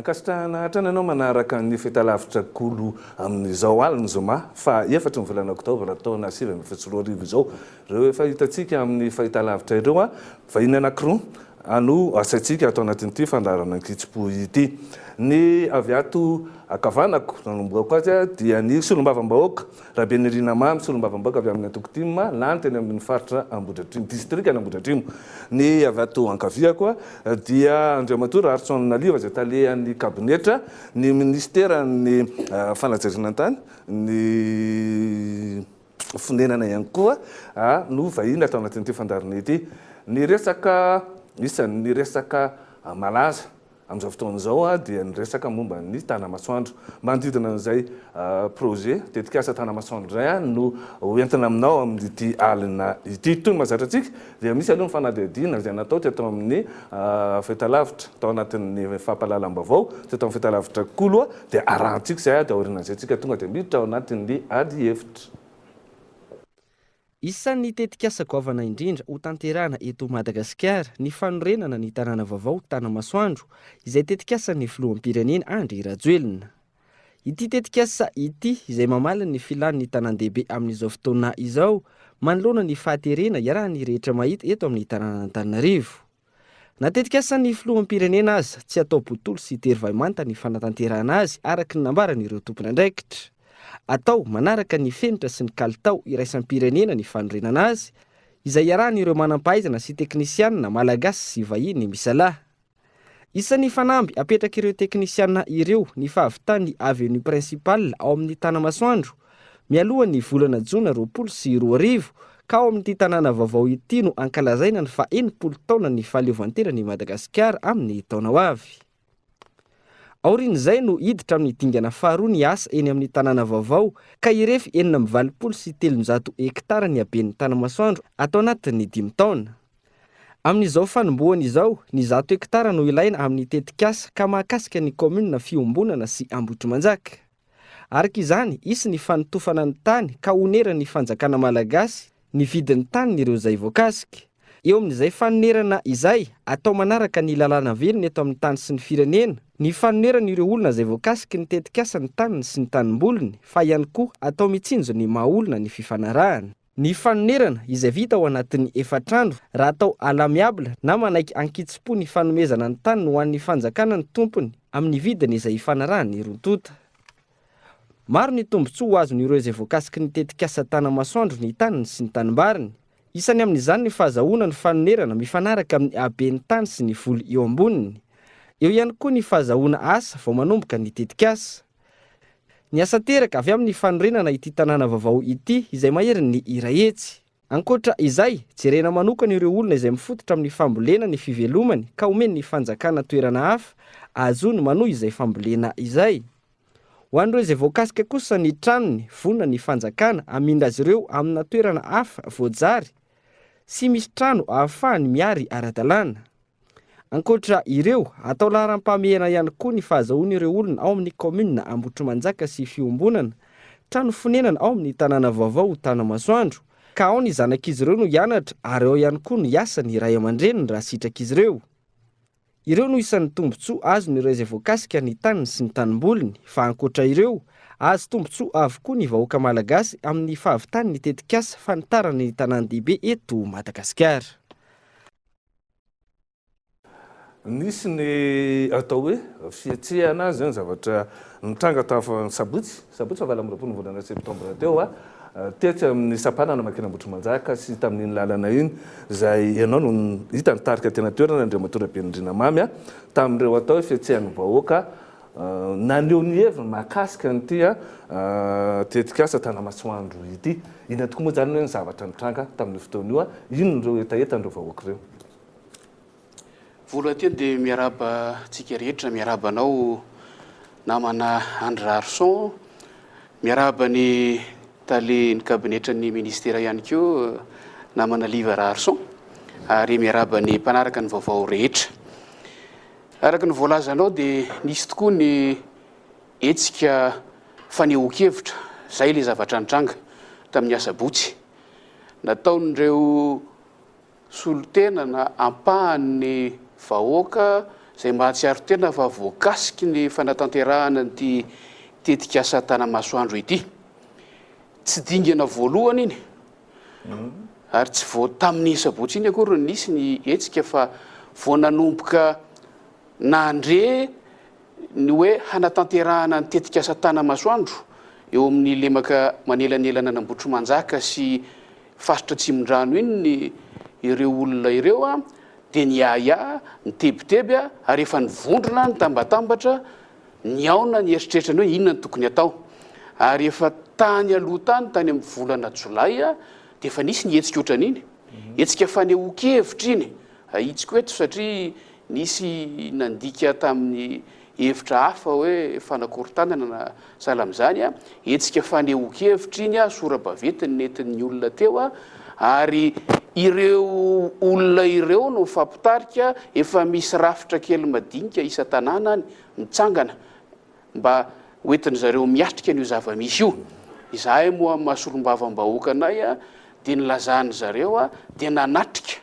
Ankasitrahana hatrany ianao manaraka ny fahitalavitra Kolo amin'izao alin'ny zoma faha efatry ny volana oktobra taona 2019 izao. Ireo efa hitantsika amin'ny fahitalavitra ireo, vahiny anankiroa no asaintsika ato anatin'ity fandaharana ankitsim-po ity. Ny avy ato ankavanako, nanombohako azy, dia ny solombavambahoaka Rabenirina Mamy, solombavambahoaka avy amin'ny antoko tim, lany teny amin'ny faritra Ambohidratrimo, distrikan'Ambohidratrimo. Ny avy ato ankaviako dia Andriamatoa Raharison Naliva izay talehan'ny kabinetra ny minisiteran'ny fanajariana ny tany, ny fonenana ihany koa no vahiny ato anatin'ity fandaharana ity. Ny resaka, isan'ny resaka malaza Amin'izao fotoana izao dia ny resaka momba ny Tanamasoandro. Manodidina an'izay projet, tetikasa Tanamasoandro izay no ho entina aminao amin'ity alina ity. Toy ny mahazatra antsika dia misy aloha ny fanadihadiana izay natao teto amin'ny fahitalavitra, tao anatin'ny fampahalalam-baovao teto amin'ny fahitalavitra Kolo dia arahantsika izay dia aorianan'izay tsika tonga dia miditra ao anatin'ny adihevitra. Isan'ny tetikasa goavana indrindra hotanterahana eto Madagasikara ny fanorenana ny tanàna vaovao Tanamasoandro, izay tetikasan'ny filoham-pirenena Andry Rajoelina. Ity tetikasa ity izay mamaly ny filan'ny tanàn-dehibe amin'izao fotoana izao manoloana ny fahaterena iarahan'ny rehetra mahita eto amin'ny tanànan'Antananarivo. Na tetikasan'ny filoham-pirenena aza, tsy atao botolo sy tery vahimanta ny fanatanterahana azy araka ny nambaran'ireo tompon'andraikitra. Atao manaraka ny fenitra sy ny kalitao iraisam-pirenena ny fanorenana azy, izay iarahan'ireo manam-pahaizana sy teknisianina malagasy sy vahiny misalahy. Isan'ny fanamby apetrak'ireo teknisiana ireo ny fahavitan'ny Avenue Principale ao amin'ny Tanamasoandro, mialoha ny volana jona 2020, ka ao amin'ity tanàna vaovao ity no ankalazaina ny faha-60 taonan'ny fahaleovantenan'i Madagasikara amin'ny taona ho avy. Aorian'izay no hiditra amin'ny dingana faharoa ny asa eny amin'ny tanàna vaovao, ka hirefy 386 hektara ny haben'ny Tanamasoandro ato anatin'ny dimy taona. Amin'izao fanombohana izao, ny 100 hektara no ilaina amin'ny tetikasa ka mahakasika ny kaominina Fiombonana sy Ambohitrimanjaka. Araka izany, hisy ny fanotofana ny tany ka honeran'ny fanjakana malagasy ny vidin'ny tanin'ireo izay voakasika. Eo amin'izay fanonerana izay, atao manaraka ny lalàna velona eto amin'ny tany sy ny firenena, ny fanonerana ireo olona izay voakasiky ny tetikasa ny taniny sy ny tanimboliny, fa ihany koa atao mitsinjo ny maha olona ny fifanarahana. Ny fanonerana, izay vita ao anatin'ny efatra andro, raha atao à l'amiable na manaiky ankitsim-po ny fanomezana ny taniny ho an'ny fanjakana ny tompony amin'ny vidiny izay ifanarahan'ny roa tonta. Maro ny tombontsoa ho azon'ireo izay voakasiky ny tetikasa Tanamasoandro ny taniny sy ny tanimbariny. Isany amin'izany ny fahazahoana ny fanonerana mifanaraka amin'ny haben'ny tany sy ny voly eo amboniny. Eo ihany koa ny fahazahoana asa vao manomboka ny tetikasa. Ny asa teraka avy amin'ny fanorenana ity tanàna vaovao ity izay maherin'ny 100. Ankoatra izay, jerena manokana ireo olona izay mifototra amin'ny fambolena ny fivelomany ka omen'ny fanjakana toerana hafa ahazoany manohy izay fambolena izay. Ho an'ireo izay voakasika kosa ny tranony, vonona ny fanjakana hamindra azy ireo amina toerana hafa voajary sy misy trano ahafahany mihary ara-dalàna. Ankoatra ireo, atao laharam-pahamehana ihany koa ny fahazahoan'ireo olona ao amin'ny kaominina Ambohitrimanjaka sy Fiombonana trano fonenana ao amin'ny tanàna vaovao Tanamasoandro, ka ao ny zanak'izy ireo no hianatra ary ao ihany koa no hiasa ny ray aman-dreniny raha sitrak'izy ireo. Ireo no isan'ny tombontsoa azon'ireo izay voakasika ny taniny sy ny tanimboliny, fa ankoatra ireo, ahazo tombontsoa avokoa ny vahoaka malagasy amin'ny fahavitan'ny tetikasa fanitarana ny tanàn-dehibe eto Madagasikara. Nisy ny atao hoe fihetsehana, izay ny zavatra nitranga tamin'ny sabotsy, sabotsy faha 28 ny volana septambra teo, tetsy amin'ny sampanana mankeny Ambohitrimanjaka sy tamin'iny lalana iny, izay ianao no hita nitarika teny an-toerana, Andriamatoa Rabenirina Mamy, tamin'ireo atao hoe fihetsehan'ny vahoaka naneho ny heviny mahakasika an'ity tetikasa Tanamasoandro ity. Inona tokoa moa izany hoe ny zavatra nitranga tamin'io fotoana io? Inona ireo hetahetan'ireo vahoaka ireo? Voalohany dia miarahaba antsika rehetra, miarahaba anao namana Andry Raharison, miarahaba ny talen'ny kabinetran'ny ministera ihany koa namana Liva Raharison ary miarahaba ny mpanaraka ny vaovao rehetra. Araka ny voalazanao dia nisy tokoa ny hetsika fanehoan-kevitra, izay ilay zavatra nitranga tamin'ny asabotsy. Nataon'ireo solontena na ampahan'ny vahoaka izay mahatsiaro tena fa voakasiky ny fanatanterahana an'ity tetikasa Tanamasoandro ity. Tsy dingana voalohany iny ary tsy vao tamin'iny sabotsy iny akory no nisy ny hetsika fa vao nanomboka nandre ny hoe hanatanterahana ny tetikasa Tanamasoandro eo amin'ny lemaka manelanelana an'Ambohitrimanjaka sy faritra Atsimondrano iny ny ireo olona ireo dia niahiahy, nitebiteby ary efa nivondrona, nitambatambatra, nihaona nieritreritra ny hoe inona no tokony hatao. Ary efa tany aloha tany, tany amin'ny volana jolay dia efa nisy ny hetsika ohatran'iny. Hetsika fanehoan-kevitra iny. Ahitsiko eto satria nisy nandika tamin'ny hevitra hafa hoe fanakorontanana na sahala amin'izany. Hetsika fanehoan-kevitra iny, sora-baventy no nentin'ny olona teo ary ireo olona ireo no mifampitarika, efa misy rafitra kely madinika isan-tanàna any mitsangana mba hoentin-dry zareo miatrika an'io zava-misy io. Izahay moa amin'ny maha solombavambahoaka anay dia nilazan-dry zareo dia nanatrika.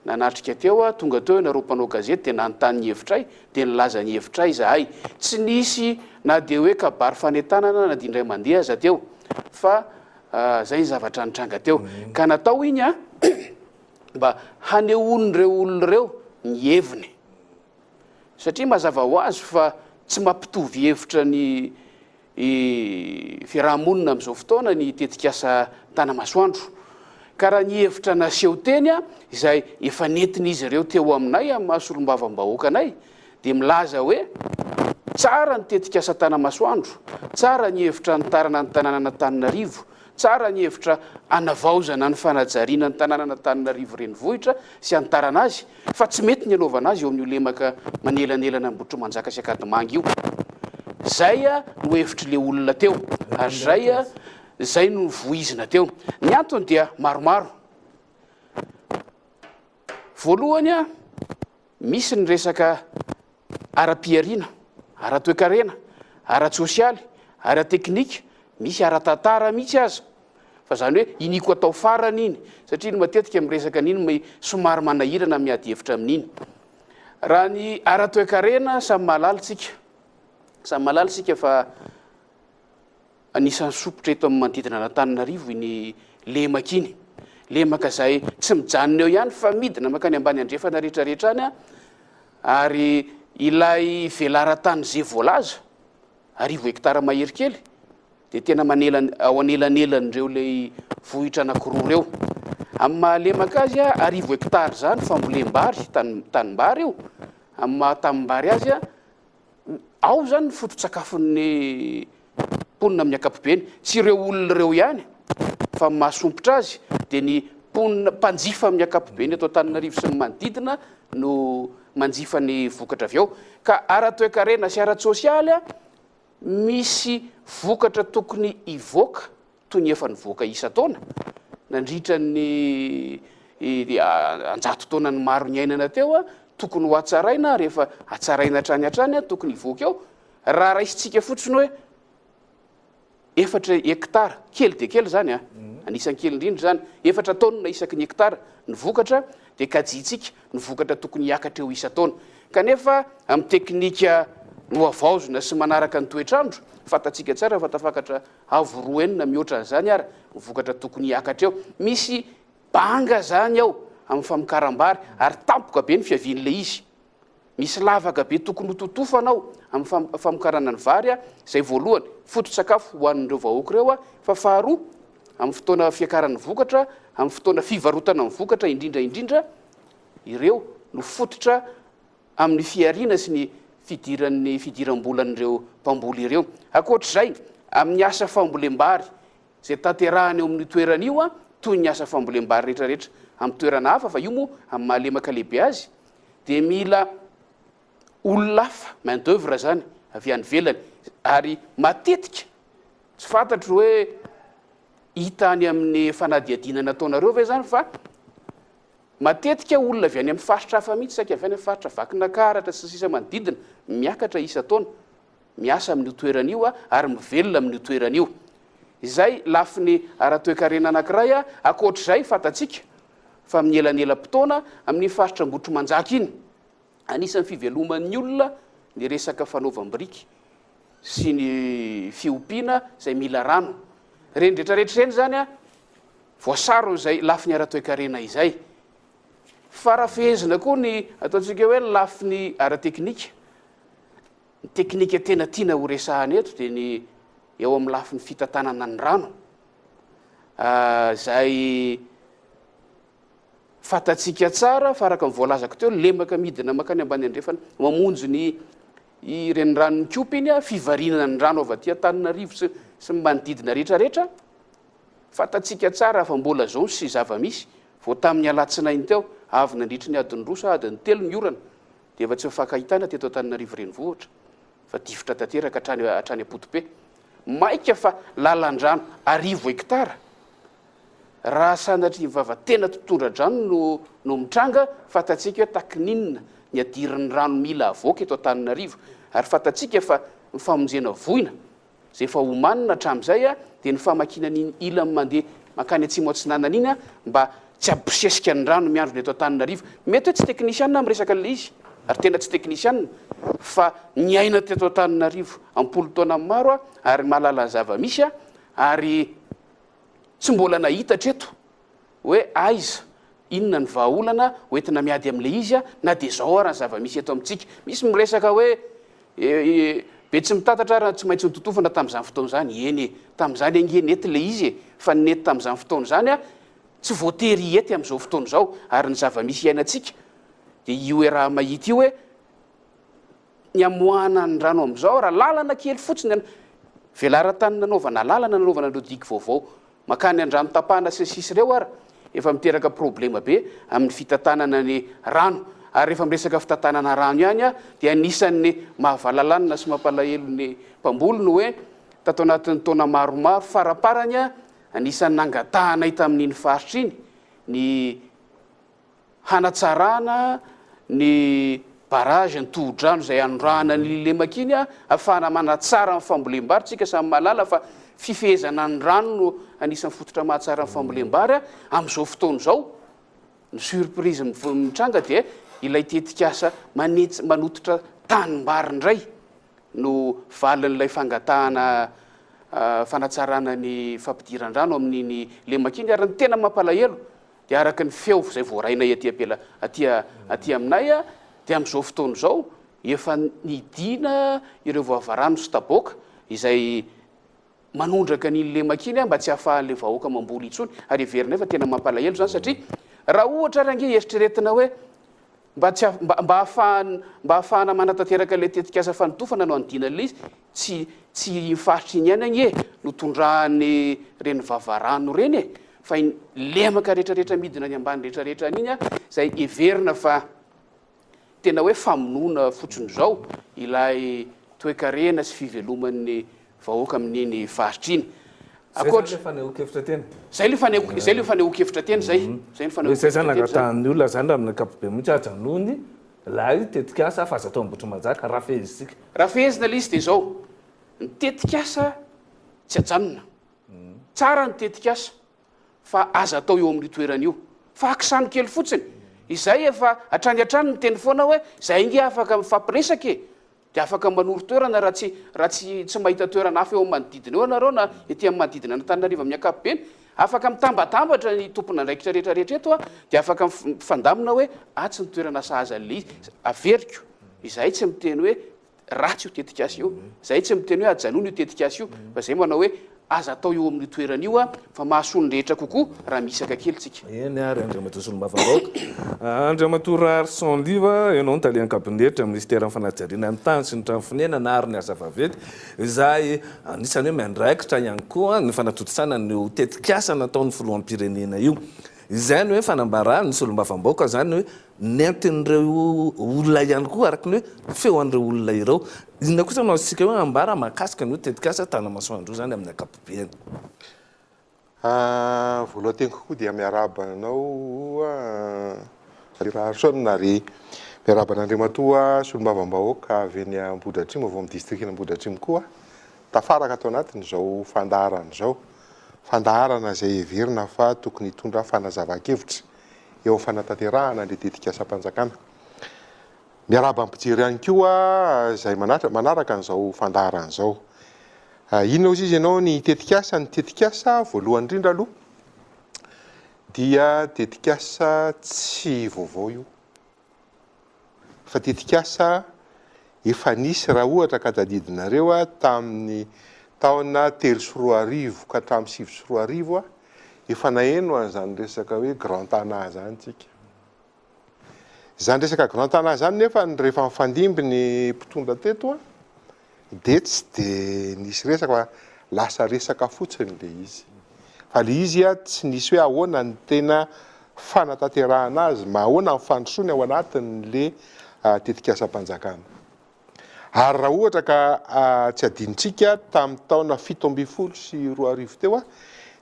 Nanatrika teo aho, tonga teo ianareo mpanao gazety dia nanontany ny hevitray, dia nilaza ny hevitray izahay. Tsy nisy na dia hoe kabary fanentanana na dia indray mandeha aza teo, fa izay ny zavatra nitranga teo. Ka natao iny an, mba hanehoan'ireo olona ireo ny heviny. Satria mazava ho azy fa tsy mampitovy hevitra ny fiaraha-monina amin'izao fotoana ny tetikasa Tanamasoandro. Ka raha ny hevitra naseho teny izay efa nentin'izy ireo teo aminay amin'ny maha solombavambahoaka anay dia milaza hoe tsara ny tetikasa Tanamasoandro, tsara ny hevitra hanitarana ny tanànan'Antananarivo, tsara ny hevitra hanavaozana ny fanajariana ny tanànan'Antananarivo renivohitra sy hanitarana azy, Fa tsy mety ny anaovana azy eo amin'io lemaka manelanelana Ambohitrimanjaka sy Ankadimanga io. Zay no hevitr'le olona teo ary zay zay no voizina teo. Ny antony dia maromaro. Voalohany, misy ny resaka ara-pihariana, ara-toekarena, ara-tsosialy, ara-teknika, misy ara-tantara mihitsy aza. Fa izany hoe iniako atao farany iny, satria iny matetika miresaka an'iny mai somary manahirana miady hevitra amin'iny. Raha ny ara-toekarena samy mahalala isika, samy mahalala isika fa Anisan'ny sompitra eto amin'ny manodidina an'Antananarivo iny lemaka iny. Lemaka izay tsy mijanona eo ihany fa midina mankany ambany andrefana rehetrarehetra any ary ilay velaran-tany izay voalaza, arivo hektara mahery kely, dia tena manelan- ao anelanelan'ireo ilay vohitra anankiroa ireo. Amin'ny maha lemaka azy, arivo hektara izany fambolem-bary, tany- tanimbary io, amin'ny maha tanimbary azy, Ao izany ny foto-tsakafon'ny mponina amin'ny ankapobeny. Tsy ireo olona ireo ihany fa ny mahasompitra azy dia ny mponina mpanjifa amin'ny ankapobeny eto Antananarivo sy ny manodidina no manjifa ny vokatra avy ao. Ka ara-toekarena sy ara-tsosialy misy vokatra tokony hivoaka toy ny efa nivoaka isan-taona nandritra ny an-jato taonany maro niainana teo, tokony ho hatsaraina ary efa hatsaraina hatrany hatrany, tokony hivoaka eo. Raha raisintsika fotsiny hoe efatra hektara, kely dia kely izany an, anisan'ny kely indrindra izany, efatra taonina isaky ny hektara ny vokatra, dia kajiantsika ny vokatra tokony hiakatra eo isan-taona. Kanefa amin'ny teknika nohavaozina sy manaraka ny toetr'andro, fantatsika tsara fa tafakatra Avo roa heny na mihoatra an'izany ara ny vokatra tokony hiakatra eo. Misy banga zany ao amin'ny famokaram-bary ary tampoka be ny fiavian'ilay izy. Misy lavaka be tokony ho totofana ao amin'ny famokarana ny vary izay voalohany, foto-tsakafo ho an'ireo vahoaka ireo fa faharoa amin'ny fotoana fiakaran'ny vokatra, amin'ny fotoana fivarotana ny vokatra indrindra indrindra ireo no fototra amin'ny fihariana sy ny fidiran'ny fidiram-bolan'ireo mpamboly ireo. Ankoatr'izay, amin'ny asa fambolem-bary izay tanterahana eo amin'io toerana io, toy ny asa fambolem-bary rehetrarehetra amin'ny toerana hafa, fa io moa amin'ny maha lemaka lehibe azy, dia mila olona hafa, main d'oeuvre izany, avy any ivelany, ary matetika, tsy fantatro hoe hita any amin'ny fanadihadiana nataonareo ve izany fa Matetika olona avy any amin'ny faritra hafa mihitsy, saika avy any amin'ny faritra Vakinakaratra sy ny sisa manodidina, miakatra isan-taona, miasa amin'io toerana io ary mivelona amin'io toerana io. Izay lafiny ara-toekarena anankiray, ankoatr'izay fantatsika fa amin'ny elanelam-potoana, amin'iny faritra Ambohitrimanjaka iny. Anisan'ny fiveloman'ny olona ny resaka fanaovam-biriky sy ny fiompiana izay mila rano. Ireny rehetrarehetra ireny izany voasaron'izay lafiny ara-toekarena izay. Fa raha fehezina koa ny ataontsika hoe lafiny ara-teknika, ny teknika tena tiana ho resahana eto dia ny eo amin'ny lafiny fitantanana ny rano izay fantatsika tsara fa araka ny voalazako teo, lemaka midina mankany ambany andrefana mamonjy ny reniranon'Ikopa iny, fivarinana ny rano avy aty Antananarivo sy sy ny manodidina rehetrarehetra. Fantatsika tsara fa mbola izao sy zava-misy, vao tamin'ny alatsinainy teo, avy nandritry ny adiny roa sa adiny telo ny orana, dia efa tsy nifankahitana teto Antananarivo renivohitra, fa difotra tanteraka hatrany hatrany am-potope. Maika fa lalan-drano arivo hektara, raha sanatria ny vava tena tondra-drano no no mitranga, fantatsika hoe takininona ny hadirin'ny rano mila avoaka eto Antananarivo, ary fantatsika fa ny famonjena voina Izay efa omanina hatramin'izay dia ny famakiana an'iny ilany mandeha mankany atsimo atsinanana iny mba tsy habosesika ny rano miandrona eto Antananarivo. Mety hoe tsy teknisianina aho miresaka an'ilay izy ary tena tsy teknisianina fa niaina teto Antananarivo am-polo taona maro aho ary mahalala ny zava-misy aho ary tsy mbola nahita hatreto hoe aiza, inona ny vahaolana hoentina miady amin'ilay izy na dia izao ara ny zava-misy eto amintsika. Misy miresaka hoe Betsimitatatra ara tsy maintsy nototofana tamin'izany fotoana izany. Eny e, tamin'izany ange nety ilay izy e, fa ny nety tamin'izany fotoana izany tsy voatery hety amin'izao fotoana izao. Ary ny zava-misy iainantsika dia io iaraha-mahita io hoe ny hamoahana ny rano amin'izao, raha lalana kely fotsiny, velaran-tany nanaovana lalana, nanaovana an'ireo digy vaovao mankany Andranotapahana sy ny sisa ireo ara, efa miteraka problema be amin'ny fitantanana ny rano. Ary rehefa miresaka fitantanana rano ihany aho, dia anisan'ny mahavalalanina sy mampalahelo ny mpamboly ny hoe, tato anatin'ny taona maromaro faraparany, anisan'ny nangatahanay tamin'iny faritra iny ny hanatsarana ny barrage, ny tohodrano izay anondrahana ny lemaka iny ahafahana manatsara ny fambolem-bary, tsika samy mahalala fa fifehezana ny rano no anisan'ny fototra mahatsara ny fambolem-bary amin'izao fotoana izao. Ny surprise mitranga dia ilay tetikasa manetsy manototra tanimbary indray no valin'ilay fangatahana fanatsarana ny fampidiran-drano amin'iny lemaka iny ary ny tena mampalahelo Dia araka ny feo izay voarainay aty am-pela aty aty aminay dia amin'izao fotoana izao efa nidina ireo vavarano sy taboaka izay manondraka an'iny lemaka iny mba tsy hahafahan'ilay vahoaka mamboly intsony ary heverinay fa tena mampalahelo izany satria raha ohatra ary ange eritreretina hoe Mba tsy mba mba ahafahan mba ahafahana manatanteraka ilay tetikasa fanotofana no hanodinana ilay izy, tsy tsy iny faritra iny ihany anie no tondrahan'ny ireny vavarano ireny e, fa iny lemaka rehetrarehetra midina any ambany rehetrarehetra any iny an, izay heverina fa tena hoe famonoana fotsiny izao ilay toekarena sy fiveloman'ny vahoaka amin'iny faritra iny. Zay zany le fanehoan-kevitra teny. Zay le faneho, zay le fanehoan-kevitra teny zay. Zay ny fanehoan-kevitra Zay zany nangatahan'ny olona zany raha amin'ny ankapobeny mihitsy ajanony ilay tetikasa fa aza atao Ambohitrimanjaka raha fehezintsika. Raha fehezina ilay izy dia izao, ny tetikasa tsy ajanona. Tsara ny tetikasa fa aza atao eo amin'io toerana io. Fa akisano kely fotsiny. Izay efa hatrany hatrany miteny foana hoe zay ange afaka mifampiresaka e. Dia afaka manoro toerana raha tsy raha tsy tsy mahita toerana hafa eo amin'ny manodidina eo ianareo na ety amin'ny manodidina an'Antananarivo amin'ny ankapobeny. Afaka mitambatambatra ny tompon'andraikitra rehetra rehetra eto dia afaka mifandamina hoe atsy ny toerana sahaza an'ilay izy. Averiko, izahay tsy miteny hoe ratsy io tetikasa io, izahay tsy miteny hoe ajanony io tetikasa io, fa izahay manao hoe aza atao eo amin'io toerana io fa mahasoa ny rehetra kokoa raha mihisaka kely tsika. Eny ary Andriamatoa Solombavambahoaka. Andriamatoa Raharison Liva, ianao no tale kabinetra Minisiteran'ny Fanajariana ny Tany sy ny Trano Fonenana ary ny Asa Vaventy, izay anisan'ny hoe miandraikitra ihany koa ny fanatontosana an'io tetikasa nataon'ny Filoham-pirenena io. Izay ny hoe fanambaran'ny Solombavambahoaka izany hoe nentin'ireo olona ihany koa araka ny hoe feo an'ireo olona ireo. Inona kosa no azontsika hoe ambara mahakasika an'io tetikasa Tanamasoandro io izany amin'ny ankapobeny? Voalohan-teny kokoa dia miarahaba anao ry Raharison ary miarahaba an'Andriamatoa Solombavambahoaka avy eny Ambohidratrimo, avy ao amin'ny distrikan'Ambohidratrimo koa, tafaraka ato anatin'izao fandaharana izao. Fandaharana izay heverina fa tokony hitondra fanazavan-kevitra eo amin'ny fanatanterahana ilay tetikasam-panjakana. Miarahaba ny mpijery ihany koa izay manaraka an'izao fandaharana izao. Inona hozy izy ianao ny tetikasa? Ny tetikasa voalohany indrindra aloha dia tetikasa tsy vaovao io fa tetikasa efa nisy raha ohatra ka tadidinareo tamin'ny taona 2003 ka hatramin'ny 2009 efa naheno an'izany resaka hoe Grand Tana izany tsika. Izany resaka grand tana izany nefa rehefa nifandimby ny mpitondra teto dia tsy dia nisy resaka fa lasa resaka fotsiny ilay izy. Fa ilay izy tsy nisy hoe ahoana ny tena fanatanterahana azy, ahoana ny fandrosoany ao anatin'ilay tetikasam-panjakana. Ary raha ohatra ka tsy adinontsika tamin'ny taona 2017 teo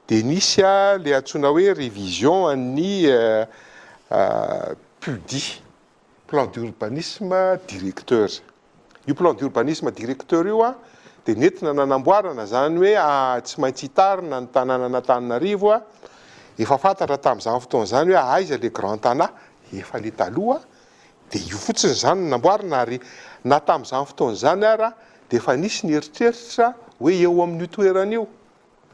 dia nisy ilay antsoina hoe révision an'ny PUDI, plan d'urbanisme directeur. Io plan d'urbanisme directeur io dia nentina nanamboarana izany hoe tsy maintsy hitarina ny tanànan'Antananarivo. Efa fantatra tamin'izany fotoana izany hoe aiza ilay grand Tana, efa ilay taloha. Dia io fotsiny izany no namboarina ary na tamin'izany fotoana izany ara dia efa nisy ny eritreritra hoe eo amin'io toerana io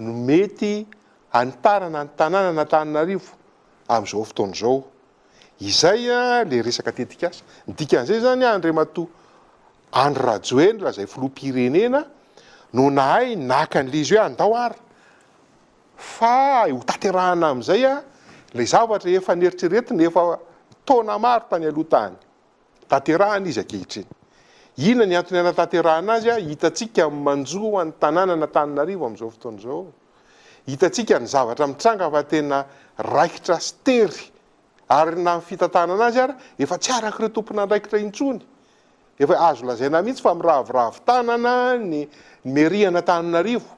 no mety hanitarana ny tanànan'Antananarivo amin'izao fotoana izao. Izay ilay resaka tetikasa. Ny dikan'izay izany Andriamatoa Andry Rajoelina izay filoham-pirenena no nahay naka an'ilay izy hoe andao ary Fa ho tanterahana amin'izay ilay zavatra efa neritreretina efa taona maro tany aloha tany. Tanterahana izy ankehitriny. Inona ny antony hanatanterahana azy? Hitantsika ny manjo an'ny tanànan'Antananarivo amin'izao fotoana izao. Hitantsika ny zavatra mitranga fa tena raikitra sy tery ary na ny fitantanana azy ara efa tsy arak'ireo tompon'andraikitra intsony. Efa azo lazaina mihitsy fa miraviravy tanana ny mairie an'Antananarivo.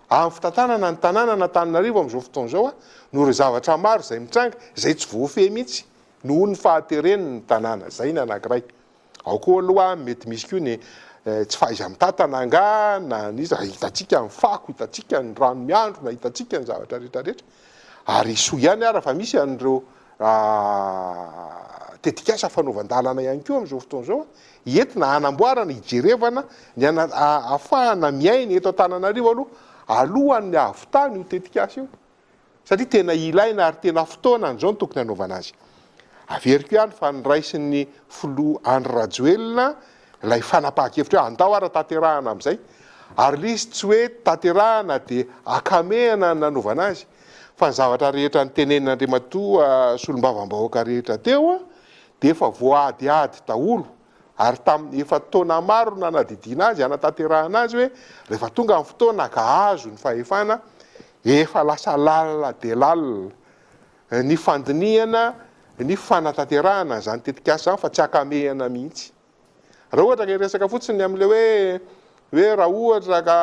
Amin'ny fitantanana ny tanànan'Antananarivo amin'izao fotoana izao noho ireo zavatra maro izay mitranga izay tsy voafehy mihitsy noho ny fahateren'ny tanàna. Izay ny anankiray. Ao koa aloha mety misy koa ny tsy fahaiza-mitantana angaha na ny iza, hitantsika ny fako, hitantsika ny rano miandrona, hitantsika ny zavatra rehetra rehetra. Ary soa ihany ara fa misy an'ireo tetikasa fanaovan-dalana ihany koa amin'izao fotoana izao entina hanamboarana, hijerevana ny ahafahana miaina eto Antananarivo aloha alohan'ny hahavitana io tetikasa io satria tena ilaina ary tena fotoanany izao no tokony hanaovana azy. Averiko ihany fa noraisin'ny filoha Andry Rajoelina ilay fanapahan-kevitra hoe andao ara tanterahana amin'izay ary ilay izy tsy hoe tanterahana dia ankamehana ny nanaovana azy fa ny zavatra rehetra notenenin'Andriamatoa Solombavambahoaka rehetra teo dia efa voahadihady daholo ary tamin'ny efa taona maro nanadidiana azy hanatanterahana azy hoe rehefa tonga ny fotoana ka azo ny fahefana efa lasa lalina dia lalina ny fandinihana ny fanatanterahana an'izany tetikasa izany fa tsy ankamehana mihitsy. Raha ohatra ka hiresaka fotsiny amin'ilay hoe hoe raha ohatra ka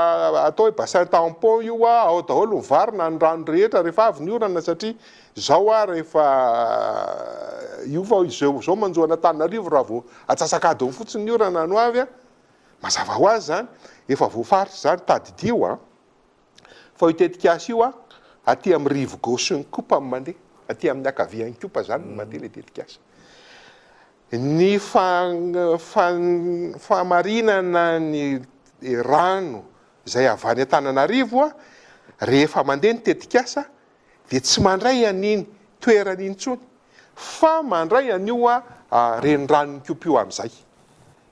atao hoe bassin tampon io a, ao daholo ny vary na ny rano rehetra rehefa avy ny orana satria izao a rehefa io fa izao izao manjo an'Antananarivo raha vao atsasak'adiny fotsiny ny orana no avy a, mazava ho azy izany, efa voafaritra izany, tadidio a, fa io tetikasa io a, aty amin'ny rive gauche ny Kopa no mandeha, aty amin'ny ankavian'ny Kopa izany no mandeha ilay tetikasa. Ny famarinana ny rano izay avy any Antananarivo rehefa mandeha ny tetikasa dia tsy mandray an'iny toerana iny intsony fa mandray an'io reniranon'Ikopa io amin'izay.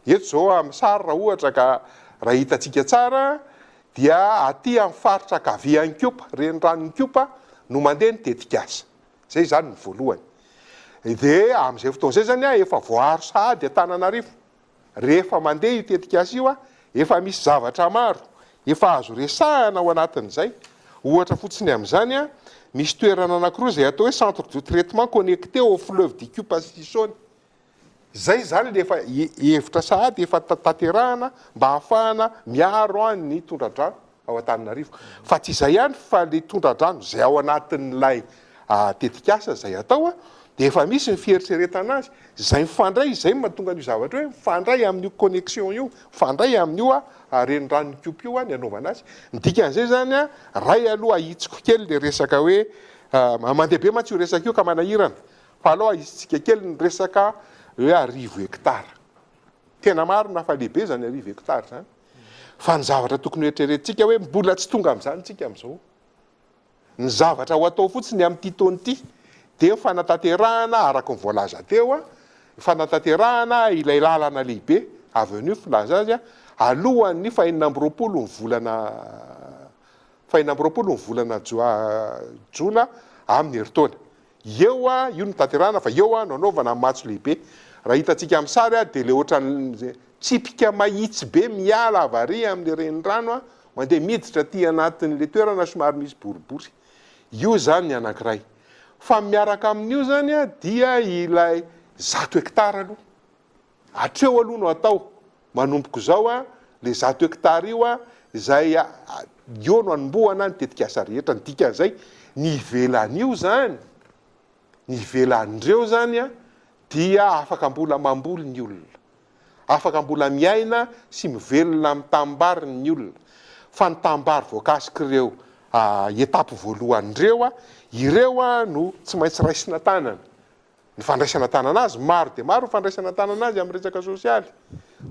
Eto izao amin'ny sary raha ohatra ka raha hitantsika tsara dia aty amin'ny faritra ankavian'Ikopa, reniranon'Ikopa no mandeha ny tetikasa. Zay izany ny voalohany. Dia amin'izay fotoana izay izany efa voaaro sahady Antananarivo. Rehefa mandeha io tetikasa io, efa misy zavatra maro efa azo resahana ao anatin'izay. Ohatra fotsiny amin'izany, misy toerana anankiroa izay atao hoe centre de traitement connecté au fleuve d'Ikopa sy Isony. Zay izany le efa hevitra sahady efa tanterahana mba hahafahana miaro ny tondra-drano ao Antananarivo. Fa tsy izay ihany fa le tondra-drano izay ao anatin'ilay tetikasa izay atao dia efa misy ny fieritreretana azy izay mifandray, izay no mahatonga an'io zavatra io hoe mifandray amin'io connexion io, mifandray amin'io reniranon'Ikopa io ny anaovana azy. Ny dikan'izay izany, ray aloha ahitsiko kely le resaka hoe, mandeha be mantsy io resaka io ka manahirana. Fa aleo ahisintsika kely ny resaka hoe arivo hektara. Tena marina fa lehibe izany arivo hectares izany. Fa ny zavatra tokony hoeritreretintsika hoe mbola tsy tonga amin'izany isika amin'izao. Ny zavatra ho atao fotsiny amin'ity taona ity dia ny fanatanterahana araka ny voalaza teo, ny fanatanterahana ilay lalana lehibe, avenue filaza azy, alohan'ny fahenina amby roapolo ny volana fahenina amby roapolo ny volana jona amin'ny herintaona. Eo io no tanterahana fa eo no anaovana ny matso lehibe. Raha hitantsika amin'ny sary dia ilay ohatran'ny tsipika mahitsy be miala avy ary amin'ilay renirano mandeha miditra aty anatin'ilay toerana somary misy boribory. Io izany ny anankiray. Fa miaraka amin'io izany dia ilay 100 hectare aloha. Hatreo aloha no atao, manomboka izao a, le 100 hectare io a, izay eo no anombohana ny tetikasa rehetra, ny dikan'izay, ny ivelan'io izany, ny ivelan'ireo izany a, dia afaka mbola mamboly ny olona, afaka mbola miaina sy mivelona amin'ny tanimbary ny olona, fa ny tanimbary voakasik'ireo étape voalohany ireo a, ireo a no tsy maintsy raisina tanana. Ny fandraisana an-tanana azy, maro dia maro ny fandraisana an-tanana azy amin'ny resaka sosialy.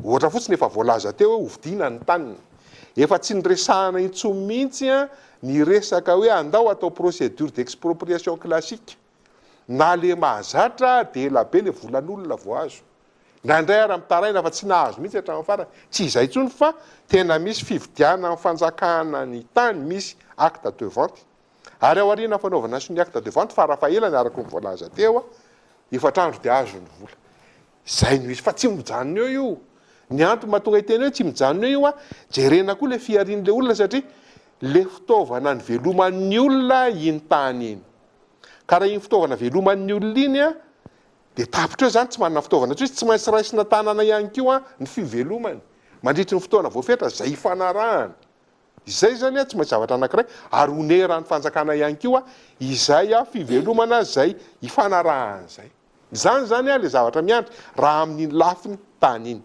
Ohatra fotsiny efa voalaza teo hoe hovidiana ny taniny. Efa tsy niresahana intsony mihitsy ny resaka hoe andao atao procédure d'expropriation classique. Na le mahazatra dia ela be le volan'olona vao azo. Indraindray ary mitaraina fa tsy nahazo mihitsy hatramin'ny farany. Tsy izay intsony fa tena misy fividianan'ny fanjakana ny tany, misy acte de vente. Ary aorian'ny fanaovana sonia acte de vente farafahelany araka ny voalaza teo, efatra andro dia azo ny vola. Izay no izy fa tsy mijanona eo io. Ny antony mahatonga hiteny hoe tsy mijanona eo io, jerena koa ilay fiharian'ilay olona satria ilay fitaovana niveloman'ny olona iny tany iny. Ka raha iny fitaovana veloman'ny olona iny dia tapitra eo izany tsy manana fitaovana intsony izy, tsy maintsy raisina tanana ihany koa ny fivelomany mandritry ny fotoana voafetra izay ifanarahana. Izay izany tsy maintsy zavatra anankiray ary oneran'ny fanjakana ihany koa izay fivelomana izay ifanarahana izay. Izany izany ilay zavatra miandry raha amin'iny lafiny tany iny.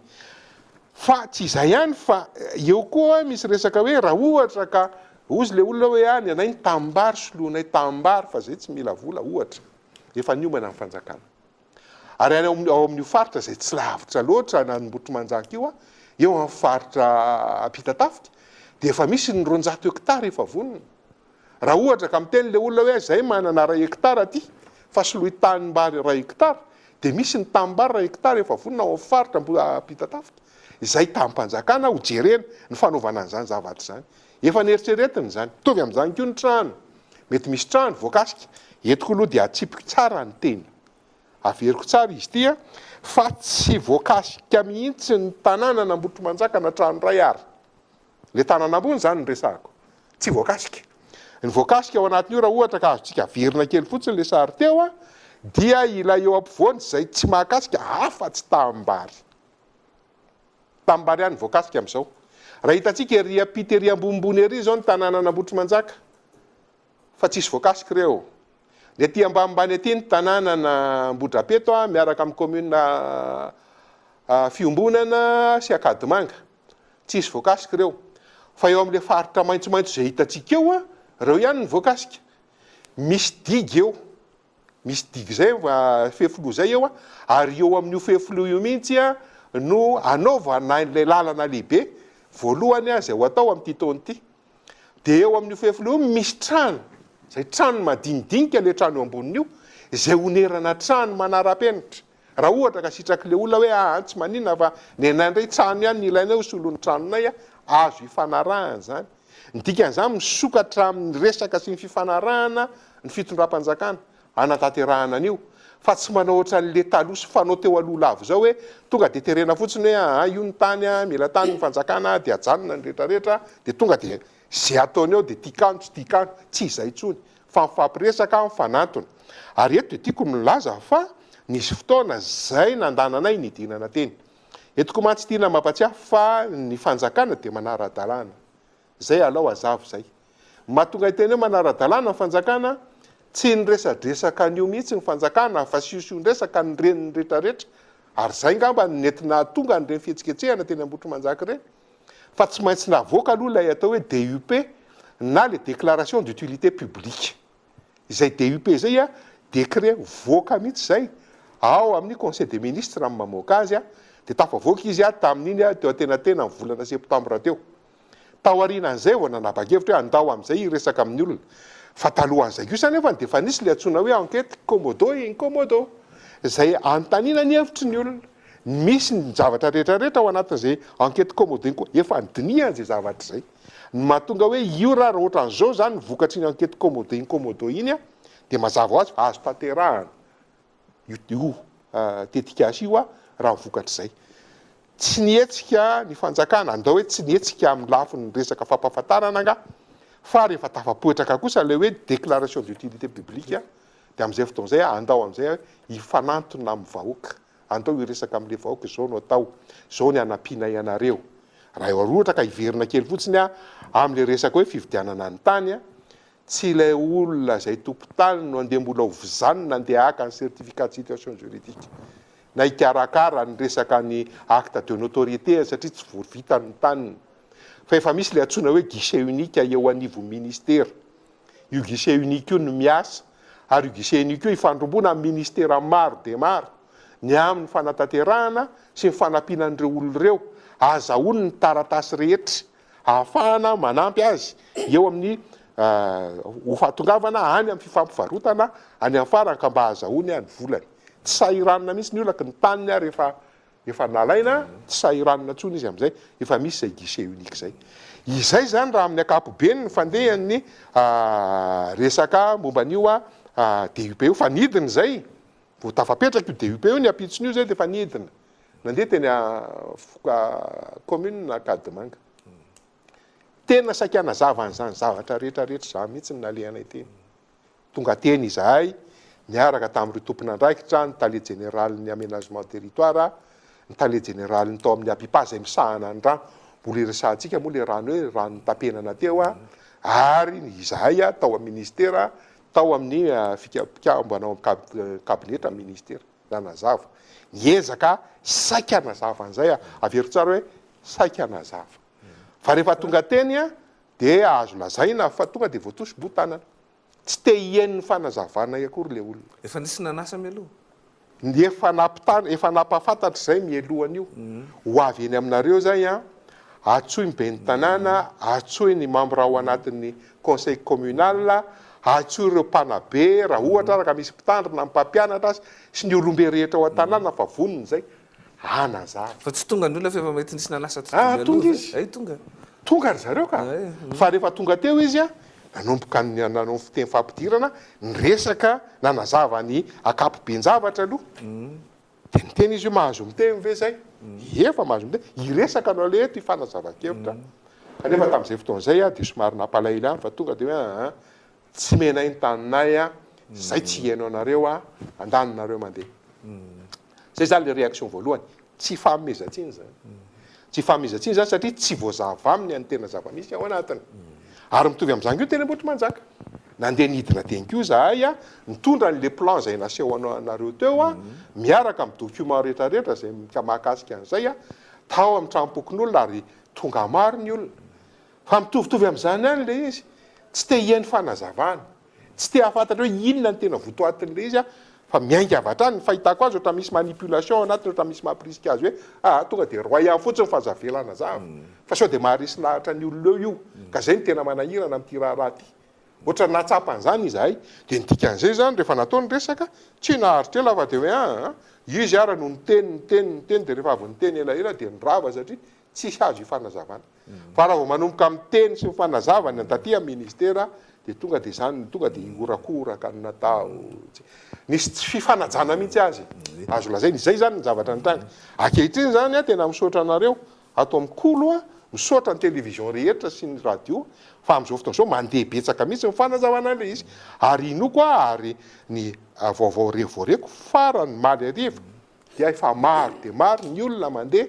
Fa tsy izay ihany fa eo koa misy resaka hoe raha ohatra ka hozy ilay olona hoe ah ny anay ny tanimbary soloinay tanimbary fa izay tsy mila vola ohatra. Efa niomana ny fanjakana. Ary any ao amin'io faritra izay tsy lavitra loatra an'Ambohitrimanjaka io, eo amin'ny faritra Ampitatafika, dia efa misy ny 200 hectares efa vonona. Raha ohatra ka miteny ilay olona hoe izahay manana iray hectare aty, fa soloy tanimbary iray hectare, dia misy ny tanimbary iray hectare efa vonona ao amin'ny faritra Ampitatafika, izay tanim-panjakana hojerena ny fanaovana an'izany zavatra izany. Efa neritreretina izany. Mitovy amin'izany koa ny trano. Mety misy trano voakasika. Eto koa aloha dia atsipiko tsara ny teny. Averiko tsara izy ity an, fa tsy voakasika mihitsy ny tanànan'Ambohitrimanjaka na trano iray ary. Ilay tanàna ambony izany no resahako. Tsy voakasika. Ny voakasika ao anatin'io raha ohatra ka azontsika averina kely fotsiny ilay sary teo an, dia ilay eo ampovoany izay tsy mahakasika afa-tsy tanimbary. Tanimbary ihany voakasika amin'izao. Raha hitantsika ery ampita ery ambonimbony ery izao ny tanànan'Ambohitrimanjaka fa tsisy voakasika ireo. Ny aty ambanimbany aty ny tanànan'Ambohidrapeto miaraka amin'ny commune Fiombonana sy Ankadimanga. Tsisy voakasika ireo. Fa eo amin'ilay faritra maitsomaitso izay hitantsika eo, ireo ihany no voakasika. Misy digue eo. Misy digue izay, fefiloha izay eo, ary eo amin'io fefiloha io mihitsy no anaovana ilay lalana lehibe voalohany izay ho atao amin'ity taona ity. Dia eo amin'io fefiloha io misy trano, izay trano madinidinika ilay trano eo ambonin'io, izay onerana trano manara-penitra. Raha ohatra ka sitrak'ilay olona hoe aa tsy maninona fa ny anay indray trano ihany no ilainay ho solon'ny tranonay, azo ifanarahana izany. Ny dikan'izany misokatra amin'ny resaka sy ny fifanarahana ny fitondram-panjakana hanatanterahana an'io fa tsy manao ohatran'le taloha sy fanao teo aloha lava izao hoe tonga dia terena fotsiny hoe aa io ny tany, mila tany ny fanjakana dia ajanona ny retraretra dia tonga dia ze ataony eo dia tiakano tsy tiakano, tsy izay intsony fa mifampiresaka, mifanantona. Ary eto dia tiako ny milaza fa nisy fotoana izay nandananay nidinana teny. Eto koa mantsy tiana mampatsiahy fa ny fanjakana dia manara-dalàna. Izay alao hazava izay. Mahatonga hiteny hoe manara-dalàna ny fanjakana, tsy niresadresaka an'io mihitsy ny fanjakana fa siosion-dresaka ny reniny retraretra. Ary izay ngamba no nety nahatonga an'ireny fihetsiketsehana teny Ambohitrimanjaka ireny. Fa tsy maintsy navoaka aloha ilay atao hoe DUP na le déclaration d'utilité publique. Izay DUP izay décret voaka mihitsy izay ao amin'ny conseil des ministres no mamoaka azy. Dia tafavoaka izy tamin'iny teo antenatenan'ny volana septambra teo. Taorianan'izay vao nanapa-kevitra hoe andao amin'izay hiresaka amin'ny olona. Fa talohan'izay kosa anefa dia efa nisy ilay antsoina hoe enquête Komodo et Inkomodo, izay anontaniana ny hevitry ny olona. Misy ny zavatra rehetra rehetra ao anatin'izay enquête Komodo iny koa. Efa nodinihana izay zavatra izay. Ny mahatonga hoe io raha raha ohatran'izao izany ny vokatr'iny enquête Komodo Inkomodo iny dia mazava ho azy fa azo tanterahana. io tetikasa io raha ny vokatr'izay. Tsy nihetsika ny fanjakana, andao hoe tsy nihetsika amin'ny lafiny resaka fampahafantarana angaha, fa rehefa tafapoitraka kosa ilay hoe déclaration d'utilité publique dia amin'izay fotoana izay andao amin'izay hifanantona amin'ny vahoaka, andao hiresaka amin'ilay vahoaka izao no atao, izao ny hanampianay anareo. Raha ohatra ka hiverina kely fotsiny aho amin'ilay resaka hoe fividianana ny tany, Tsy ilay olona izay tompon-tany no andeha mbola ho vizanina andeha haka ny certificat de situation juridique na hikarakara ny resaka ny acte de notoriété satria tsy voa vitany ny taniny fa efa misy ilay antsoina hoe guichet unique eo anivon'ny ministera. Io guichet unique io no miasa ary io guichet unique io ifandrombona amin'ny ministera maro dia maro ny amin'ny fanatanterahana sy ny fanampiana an'ireo olona ireo ahazahoany ny taratasy rehetra ahafahana manampy azy eo amin'ny ho fahatongavana any amin'ny fifampivarotana any amin'ny farany ka mba ahazahoany ny volany. Tsy sahiranina mihitsy ny olona, ny taniny ary efa efa nalaina, tsy sahiranina intsony izy amin'izay, efa misy izay guichet unique izay. Izay izany raha amin'ny ankapobeny ny fandehan'ny resaka momba an'io DUP io, fa nidina izay, vao tafapetraka io DUP io ny ampitson'io izay dia efa nidina. Nandeha teny commune Ankadimanga. Tena saika hanazava an'izany zavatra rehetra rehetra izany mihitsy no nalehanay teny. Tonga teny izahay niaraka tamin'ireo tompon'andraikitra, ny tale jeneralin'ny aménagement territoire, ny tale jeneralin'ny tao amin'ny APIPA izay misahana ny rano. Mbola iresahantsika moa ilay rano hoe rano nitapenana teo ary izahay tao amin'ny ministera, tao amin'ny mpikambana ao amin'ny kabinetra ministera. Nanazava. Niezaka saika hanazava an'izay aho. Averiko tsara hoe saika hanazava. Fa rehefa tonga teny dia azo lazaina fa tonga dia voatosi-botanana. Tsy te hihaino ny fanazavanay akory ilay olona. Efa nisy nanasa mialoha? Ny efa nampitana, efa nampahafantatra izay mialoha an'io. Ho avy eny aminareo izay an, antsoy ny ben'ny tanàna, antsoy ny membre ao anatin'ny conseil communal, antsoy ireo mpanabe raha ohatra ary ka misy mpitandrina, ny mpampianatra sy ny olombe rehetra ao an-tanàna fa vonona izay hanazava. Fa tsy tonga ny olona fa efa mety nisy nanasa tsy tonga Ah, tonga izy. Hay tonga. Tonga ry zareo ka. Fa rehefa tonga teo izy an, nanomboka nanao ny fiteny fampidirana, niresaka, nanazava ny ankapoben-javatra aloha. Dia niteny izy hoe mahazo miteny ve izay? Ie fa mahazo miteny. Hiresaka anao aleha eto hifanazavan-kevitra. Kanefa tamin'izay fotoana izay aho dia somary nampalahelo ihany fa tonga dia hoe aa tsy menay ny taninay a, izay tsy hihaino anareo a, andany nareo mandeha. Izay izany ilay réaction voalohany. Tsy fanomezan-tsiny izany. Tsy fanomezan-tsiny izany satria tsy voazava aminy ny tena zava-misy ao anatiny. Ary mitovy amin'izany koa ny teny Ambohitrimanjaka. Nandeha nidina teny koa izahay, nitondra an'ilay plan izay naseho anareo teo, miaraka amin'ny document rehetra rehetra izay mahakasika an'izay, tao amin'ny tranom-pokonolona ary tonga maro ny olona. Fa mitovitovy amin'izany ihany ilay izy. Tsy te hihaino fanazavana. Tsy te hahafantatra hoe inona no tena votoatin'ilay izy aho fa miainga avy hatrany. Ny fahitako azy ohatran'ny misy manipulation ao anatiny, ohatran'ny misy mampirisika azy hoe aa tonga dia roay any fotsiny fa aza avela hanazava. Fa sao dia maharesy lahatra ny olona eo io. Ka izay no tena manahirana amin'ity raharaha ity. Ohatran'ny nahatsapa an'izany izahay. Dia ny dikan'izay izany rehefa natao ny resaka, tsy naharitra ela fa dia hoe aa izy ara no niteny, niteny, niteny dia rehefa avy niteny elaela dia nirava satria tsisy azo ifanazavana. Fa raha vao manomboka miteny sy mifanazava ny taty amin'ny ministera dia tonga dia izany tonga dia hihorakoraka ny natao. Nisy tsy fifanajana mihitsy azy azo lazaina. Izay izany ny zavatra nitranga. Ankehitriny izany aho tena misaotra anareo ato amin'ny Kolo a, misaotra ny télévision rehetra sy ny radio fa amin'izao fotoana izao mandeha betsaka mihitsy ny fanazavana an'ilay izy. Ary inoako aho ary ny vaovao re voareko farany omaly hariva dia efa maro dia maro ny olona mandeha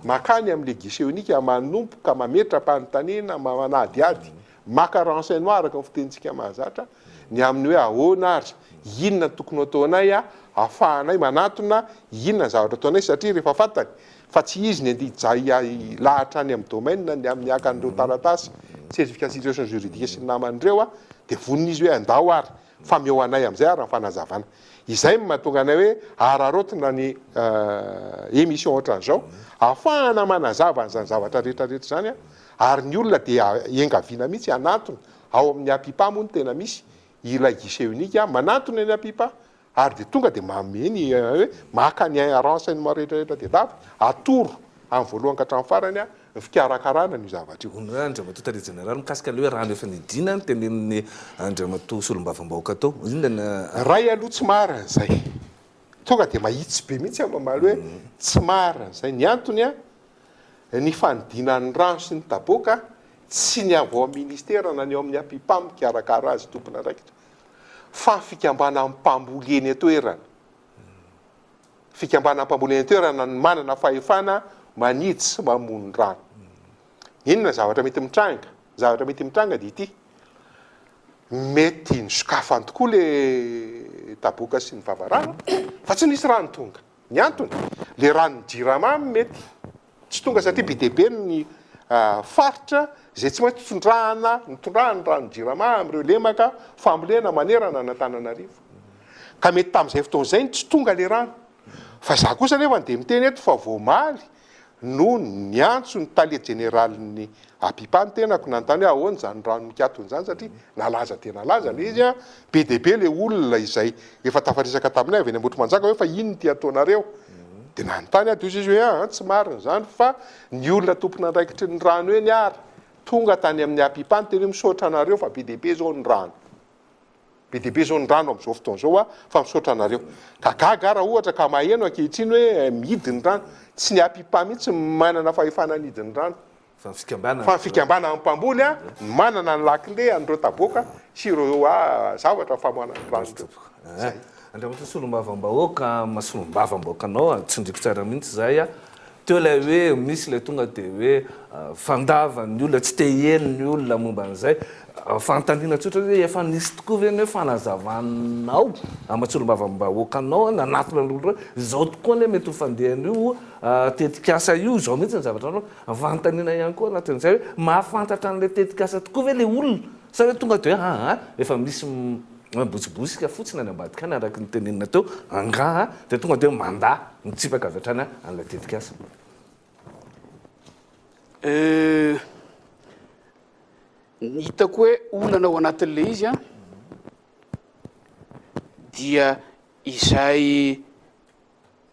Makany amin'ilay guichet unique manomboka mametra-panontaniana, manadihady, maka renseignement araka ny fitenintsika mahazatra, ny amin'ny hoe ahoana ary, inona no tokony ho ataonay ahafahanay manatona, inona ny zavatra ataonay satria rehefa fantany fa tsy izy ny andeha hilahatra any amin'ny domaine ny amin'ny haka an'ireo taratasy, certificat de situation juridique sy ny namany ireo dia vonona izy hoe andao ary. Fa omeo anay amin'izay ary ny fanazavana. Izay no mahatonga anay hoe araraotina ny émission ohatran'izao, ahafahana manazava an'izany zavatra rehetra rehetra izany ary ny olona dia engaviana mihitsy hanantona ao amin'ny APIPA moa no tena misy ilay guichet unique, manantona eny APIPA Ary dia tonga dia manome ny hoe maka ny renseignement rehetra rehetra tedavy, atoro amin'ny voalohany ka hatramin'ny farany ny fikarakarana an'io zavatra io. Hono hoe Andriamatoa Tale Jeneraly mikasika ilay hoe rano efa nidina no tenenin'ny Andriamatoa Solombavambahoaka teo. Inona ny. Ray aloha tsy marina izay. Tonga dia mahitsy be mihitsy aho mamaly hoe tsy marina izay. Ny antony an, ny fanidinan'ny rano sy ny taboaka tsy ny avy ao amin'ny ministera na ny ao amin'ny APIPA mikarakara azy tompon'andraikitra. fa fikambanan'ny mpamboly eny an-toerana. Fikambanan'ny mpamboly eny an-toerana no manana fahefana manidy sy mamono rano. Inona ny zavatra mety mitranga? Ny zavatra mety mitranga dia ity, mety nisokafany tokoa le taboka sy ny vavarano fa tsy nisy rano tonga. Ny antony, le ranon'ny jirama mety Tsy tonga satria be dia be ny faritra izay tsy maintsy tondrahana, nitondrahan'ny rano Jirama amin'ireo lemaka fambolena manerana an'Antananarivo. Ka mety tamin'izay fotoana izay no tsy tonga ilay rano. Fa izaho kosa anefa dia miteny eto fa vao omaly no niantso ny tale jeneralin'ny Apipa ny tenako nanontany hoe ahoana izany rano mikatona izany satria nalaza dia nalaza ilay izy an, be dia be ilay olona izay efa tafaresaka taminay avy eny Ambohitrimanjaka hoe fa inona ity ataonareo? Dia nanontany aho dia hoy izy hoe aa tsy marina izany fa ny olona tompon'andraikitry ny rano eny ary tonga tany amin'ny Apipa niteny hoe misaotra anareo fa be dia be izao ny rano. Be dia be izao ny rano amin'izao fotoana izao a, fa misaotra anareo. Ka gaga aho raha ohatra ka maheno ankehitriny hoe mihidy ny rano. Tsy ny Apipa mihitsy no manana fahefana hanidy ny rano. Fa ny fikambanana. Fa ny fikambanana mpamboly a, no manana ny lakile an'ireo taboaka sy ireo zavatra famoahana ny rano ireo. Zay. Andriamatoa Solombavambahoaka, maha solombavambahoaka anao, tsindriko tsara mihitsy izay a. Teo ilay hoe misy ilay tonga dia hoe fandavan'ny olona, tsy te hiheno ny olona momba an'izay. Fanontaniana tsotra hoe efa nisy tokoa ve ny hoe fanazavanao aman-tsolombavambahoaka anao nanatona ny olona hoe izao tokoa anie mety ho fandehan'io tetikasa io, izao mihitsy ny zavatra atao. Fanontaniana ihany koa anatin'izay hoe mahafantatra an'ilay tetikasa tokoa ve ilay olona sa hoe tonga dia hoe aa efa misy Mibotsibosika fotsiny any ambadika any araka ny tenenina teo angaha dia tonga dia mandà mitsipaka avy hatrany an'ilay tetikasa. Euh, ny hitako hoe olana ao anatin'ilay izy an, dia izay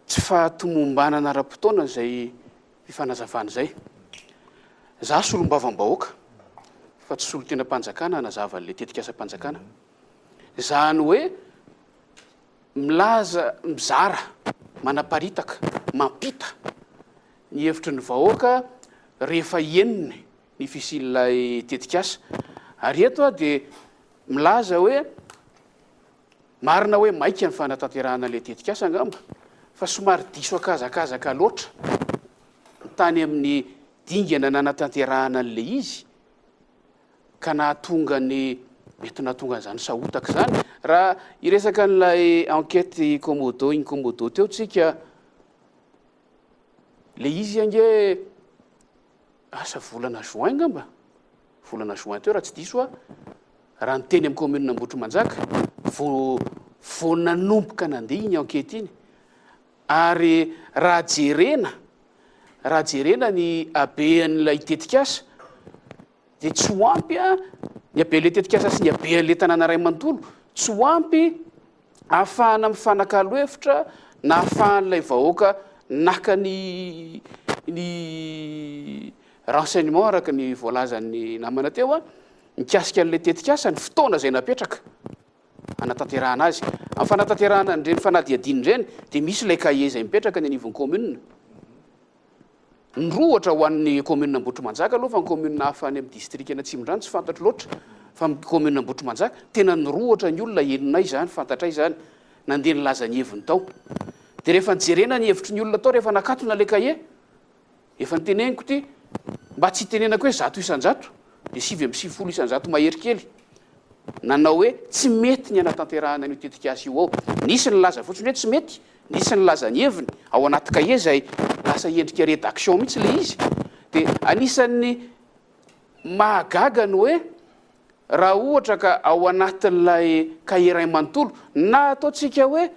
tsy fahatomombanana ara-potoana izay fifanazavana izay. Za solombavambahoaka fa tsy solontenam-panjakana hanazava an'ilay tetikasam-panjakana. Izany hoe milaza, mizara, manaparitaka, mampita ny hevitry ny vahoaka rehefa henony ny fisian'ilay tetikasa. Ary eto aho dia milaza hoe Marina hoe maika ny fanatanterahana ilay tetikasa angamba fa somary diso ankazakazaka loatra ny tany amin'ny dingana nanatanterahana an'ilay izy ka nahatonga ny mety nahatonga an'izany sahotaka izany. Raha hiresaka an'ilay enquête Komodo Inkomodo teo tsika, ilay izy ange asa volana juin angamba, volana juin teo raha tsy diso aho, raha ny teny amin'ny commune Ambohitrimanjaka vao vao nanomboka nandeha iny enquête iny ary raha jerena raha jerena ny habean'ilay tetikasa dia tsy ho ampy a ny habean'ilay tetikasa sy ny habean'ilay tanàna iray manontolo tsy ho ampy ahafahana mifanakalo hevitra na ahafahan'ilay vahoaka naka ny ny renseignement araka ny voalazan'ny namana teo a Mikasika an'ilay tetikasa, ny fotoana izay napetraka hanatanterahana azy. Amin'ny fanatanterahana an'ireny fanadihadiana ireny dia misy ilay cahier izay mipetraka any anivon'ny commune. Ny roa ohatra ho an'ny commune Ambohitrimanjaka aloha fa ny commune hafa any amin'ny distrikan'Atsimondrano tsy fantatro loatra fa ny commune Ambohitrimanjaka tena nirohotra ny olona, henonay izany, fantatray izany, nandeha nilaza ny heviny tao. Dia rehefa nijerena ny hevitry ny olona tao rehefa nakatona ilay cahier, Efa noteneniko ity, mba tsy hitenenako hoe 100% dia 99% mahery kely nanao hoe tsy mety ny hanatanterahana an'io tetikasa io ao. Nisy nilaza fotsiny hoe tsy mety, nisy nilaza ny heviny ao anaty kahie izay lasa endrika rédaction mihitsy ilay izy. Dia anisan'ny mahagaga ny hoe. Raha ohatra ka ao anatin'ilay kahie iray manontolo, na ataontsika hoe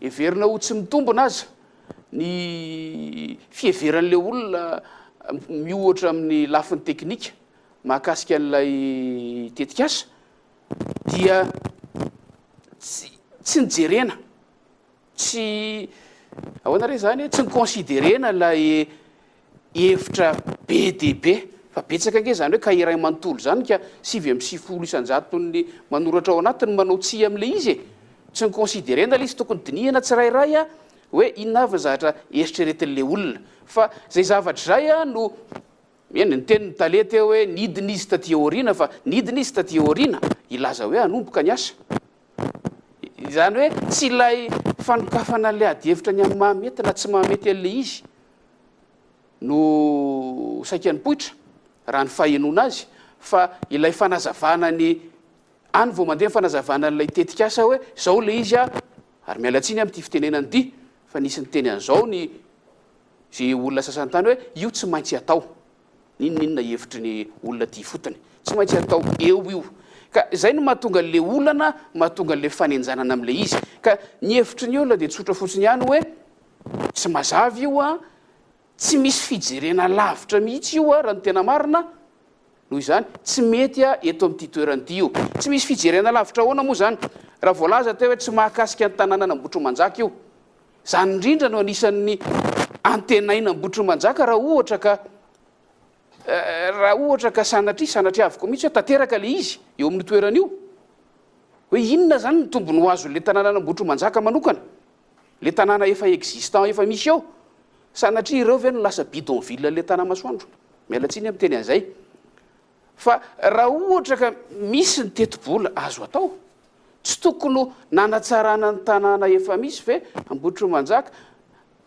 heverina ho tsy mitombina aza ny fiheveran'ilay olona miohatra amin'ny lafiny teknika mahakasika an'ilay tetikasa, dia tsy tsy nijerena, tsy ahoana re izany e, tsy ni-considerer-na ilay hevitra be dia be, fa betsaka ange izany hoe kahie iray manontolo izany ka 99 isan-jaton'ny manoratra ao anatiny manao tsia amin'ilay izy e! Tsy ni-considerer-na ilay izy, tokony dinihana tsirairay hoe inona avy ny zavatra eritreretin'ilay olona. Fa izay zavatra izay no, eny, niteny ny tale teo hoe nidina izy taty aoriana, fa nidina izy taty aoriana hilaza hoe hanomboka ny asa. Izany hoe tsy ilay fanokafana an'ilay adihevitra ny amin'ny mahamety na tsy mahamety an'ilay izy no saika nipoitra, raha ny fahenoana azy, fa ilay fanazavana ny, any vao mandeha ny fanazavana an'ilay tetikasa hoe izao ilay izy an, ary miala tsiny amin'ity fitenenana ity, fa nisy niteny an'izao ny izay olona sasany tany hoe io tsy maintsy atao. N'inon'inona hevitry ny olona aty ifotony. Tsy maintsy atao eo io. Ka izay no mahatonga an'ilay olana, mahatonga an'ilay fanenjanana amin'ilay izy. Ka ny hevitry ny olona dia tsotra fotsiny ihany hoe tsy mazava io an, tsy misy fijerena lavitra mihitsy io an, raha ny tena marina, noho izany tsy mety an eto amin'ity toerana ity io. Tsy misy fijerena lavitra ahoana moa izany? Raha voalaza teo hoe tsy mahakasika ny tanànan'Ambohitrimanjaka io. Izany indrindra no anisan'ny antenaina Ambohitrimanjaka raha ohatra ka raha ohatra ka sanatria, sanatria avokoa mihitsy hoe tanteraka ilay izy eo amin'io toerana io. Hoe inona izany ny tombony ho azon'ilay tanànan'Ambohitrimanjaka manokana, ilay tanàna efa existant efa misy eo. Sanatria ireo ve no lasa bidonville an'ilay Tanamasoandro? Miala tsiny aho miteny an'izay. Fa raha ohatra ka misy ny tetibola azo atao, tsy tokony ho nanatsarana ny tanàna efa misy ve Ambohitrimanjaka,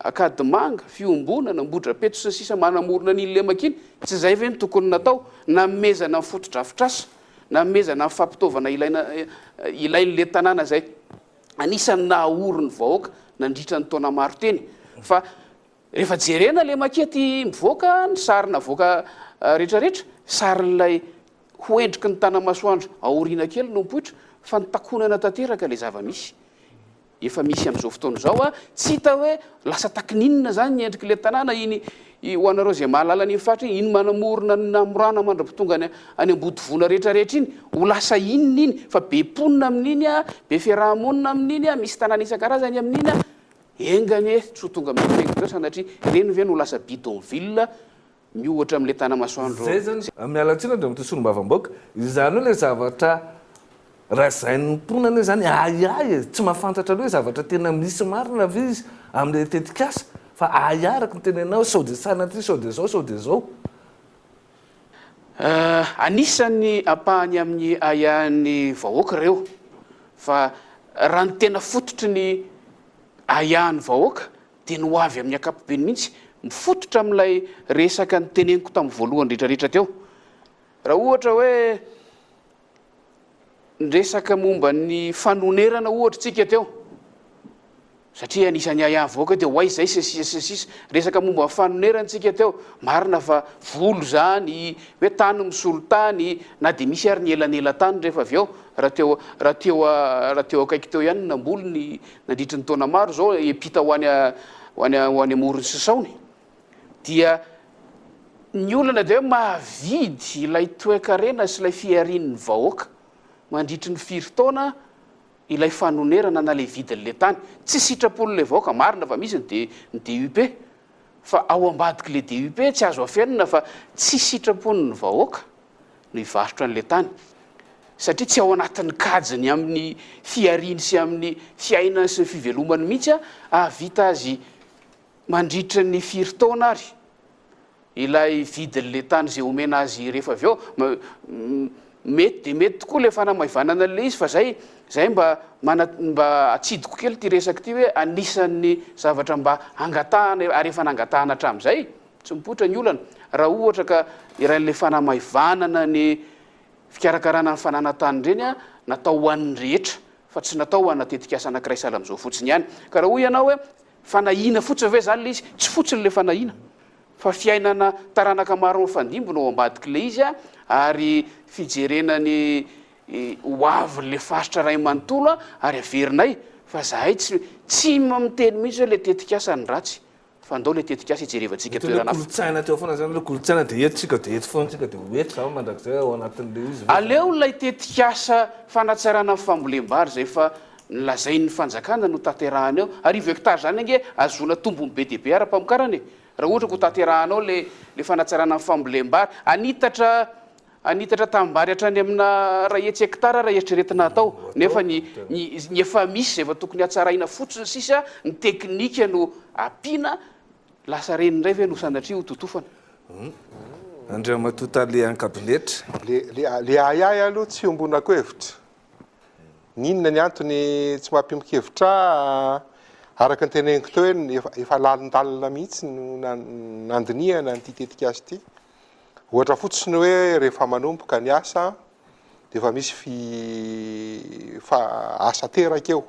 Ankadimanga, Fiombonana, Ambohidrapeto sy ny sisa manamorona an'iny lemaka iny, tsy izay ve no tokony natao? Nanomezana ny fotodrafitrasa, nanomezana ny fampitaovana ilaina ilain'ilay tanàna izay anisan'ny nahaory ny vahoaka nandritra ny taona maro teny. Fa Rehefa jerena le makety mivoaka, ny sary navoaka retraretra, sarin'ilay ho endriky ny tanamasoandro aoriana kely no mipoitra fa ny takonana tanteraka ilay zava-misy efa misy amin'izao fotoana izao a, tsy hita hoe lasa takininona izany ny endrik'ilay tanàna iny, ho anareo izay mahalala an'iny faritra iny, iny manamorona ny Namorana mandra-pitonga any any Ambodivona retraretra iny, ho lasa inona iny fa be mponina amin'iny a, be fiaraha-monina amin'iny a, misy tanàna isan-karazany amin'iny a, Enga anie tsy ho tonga amin'ny fiainana sanatria ireny ve no lasa bidonville miohatra amin'ilay tanamasoandro. Zay zany, miala tsiny Andriamatoa Solombavambahoaka, izany hoe ilay zavatra razain'ny mponina anie zany ahiahy e, tsy mahafantatra aloha hoe zavatra tena misy marina ve izy amin'ilay tetikasa fa ahiahy araka ny teneninao hoe sao dia sanatria, sao dia zao, sao dia zao. Anisan'ny ampahany amin'ny ahiahin'ny vahoaka ireo, fa raha ny tena fototry ny ahiahin'ny vahoaka dia ny ho avy amin'ny ankapobeny mihitsy, mifototra amin'ilay resaka noteneniko tamin'ny voalohany rehetrarehetra teo. Raha ohatra hoe niresaka momba ny fanonerana ohatra tsika teo, satria anisan'ny ahiahy avoaka dia ho aiza izay sy ny sisa sy ny sisa, resaka momba ny fanonerana tsika teo, marina fa volo izany, hoe tany misolo tany, na dia misy ary ny elanelan-tany rehefa avy eo, raha teo raha teo raha teo akaiky teo ihany ny namboly ny nandritry ny taona maro izao hiampita ho any ho any ho any Amoron'i Sisaony. Dia ny olana dia hoe mahavidy ilay toekarena sy ilay fiharian'ny vahoaka mandritry ny firy taona ilay fanonerana na ilay vidin'ilay tany. Tsy sitrapon'ilay vahoaka, marina fa misy ny ny DUP, fa ao ambadik'ilay DUP tsy azo afenina fa tsy sitrapon'ny vahoaka no hivarotra an'ilay tany satria tsy ao anatin'ny kajiny amin'ny fihariany sy amin'ny fiainany sy ny fivelomany mihitsy hahavita azy Mandritra ny firy taona ary ilay vidin'ilay tany izay omena azy rehefa avy eo? Mety dia mety tokoa ilay fanamaivanana an'ilay izy fa zay zay mba mana mba atsidiko kely ity resaka ity hoe anisan'ny zavatra mba angatahana ary efa nangatahana hatramin'izay, tsy mipoitra ny olana raha ohatra ka irain'ilay fanamaivanana ny fikarakarana ny fananan-tany ireny natao ho an'ny rehetra fa tsy natao ho ana tetikasa anankiray sahala amin'izao fotsiny ihany. Ka raha hoy ianao hoe Fanahiana fotsiny ve zany le izy? Tsy fotsiny le fanahiana. Fa fiainana taranaka maro mifandimby no ao ambadik'ilay izy ary fijerena ny ho avin'ilay faritra iray manontolo ary averinay fa zahay tsy tsy miteny mihitsy hoe ilay tetikasa no ratsy fa ndao ilay tetikasa hijerevantsika Mety hoe toerana hafa. kolontsaina teo foana zany, hoe kolontsaina dia eto tsika dia eto foana tsika dia ho eto zany mandrakizay ao anatin'ilay izy ve zany? Aleo ilay tetikasa fanatsarana ny fambolem-bary izay efa nolazain'ny fanjakana no tanterahana eo. Arivo hectares izany ange ahazoana tombony be dia be ara-pamokarana e! Raha ohatra ka ho tanterahanao ilay ilay fanatsarana ny fambolem-bary, hanitatra hanitatra tanimbary hatrany amina iray hetsy hectare raha eritreretina hatao, nefa ny ny ny efa misy izay efa tokony hatsaraina fotsiny sisa, ny teknika no ampiana, lasa ireny indray ve no sanatria ho totofana? Andriamatoa Tale an-kabinetra. Le le le ahiahy aloha tsy iombonako hevitra. N'inona ny antony tsy mampiombon-kevitra ahy, araka ny teneniko teo hoe efa efa lalindalina mihitsy no nandinihana an'ity tetikasa ity. Ohatra fotsiny hoe rehefa manomboka ny asa dia efa misy fi fa asa teraka eo.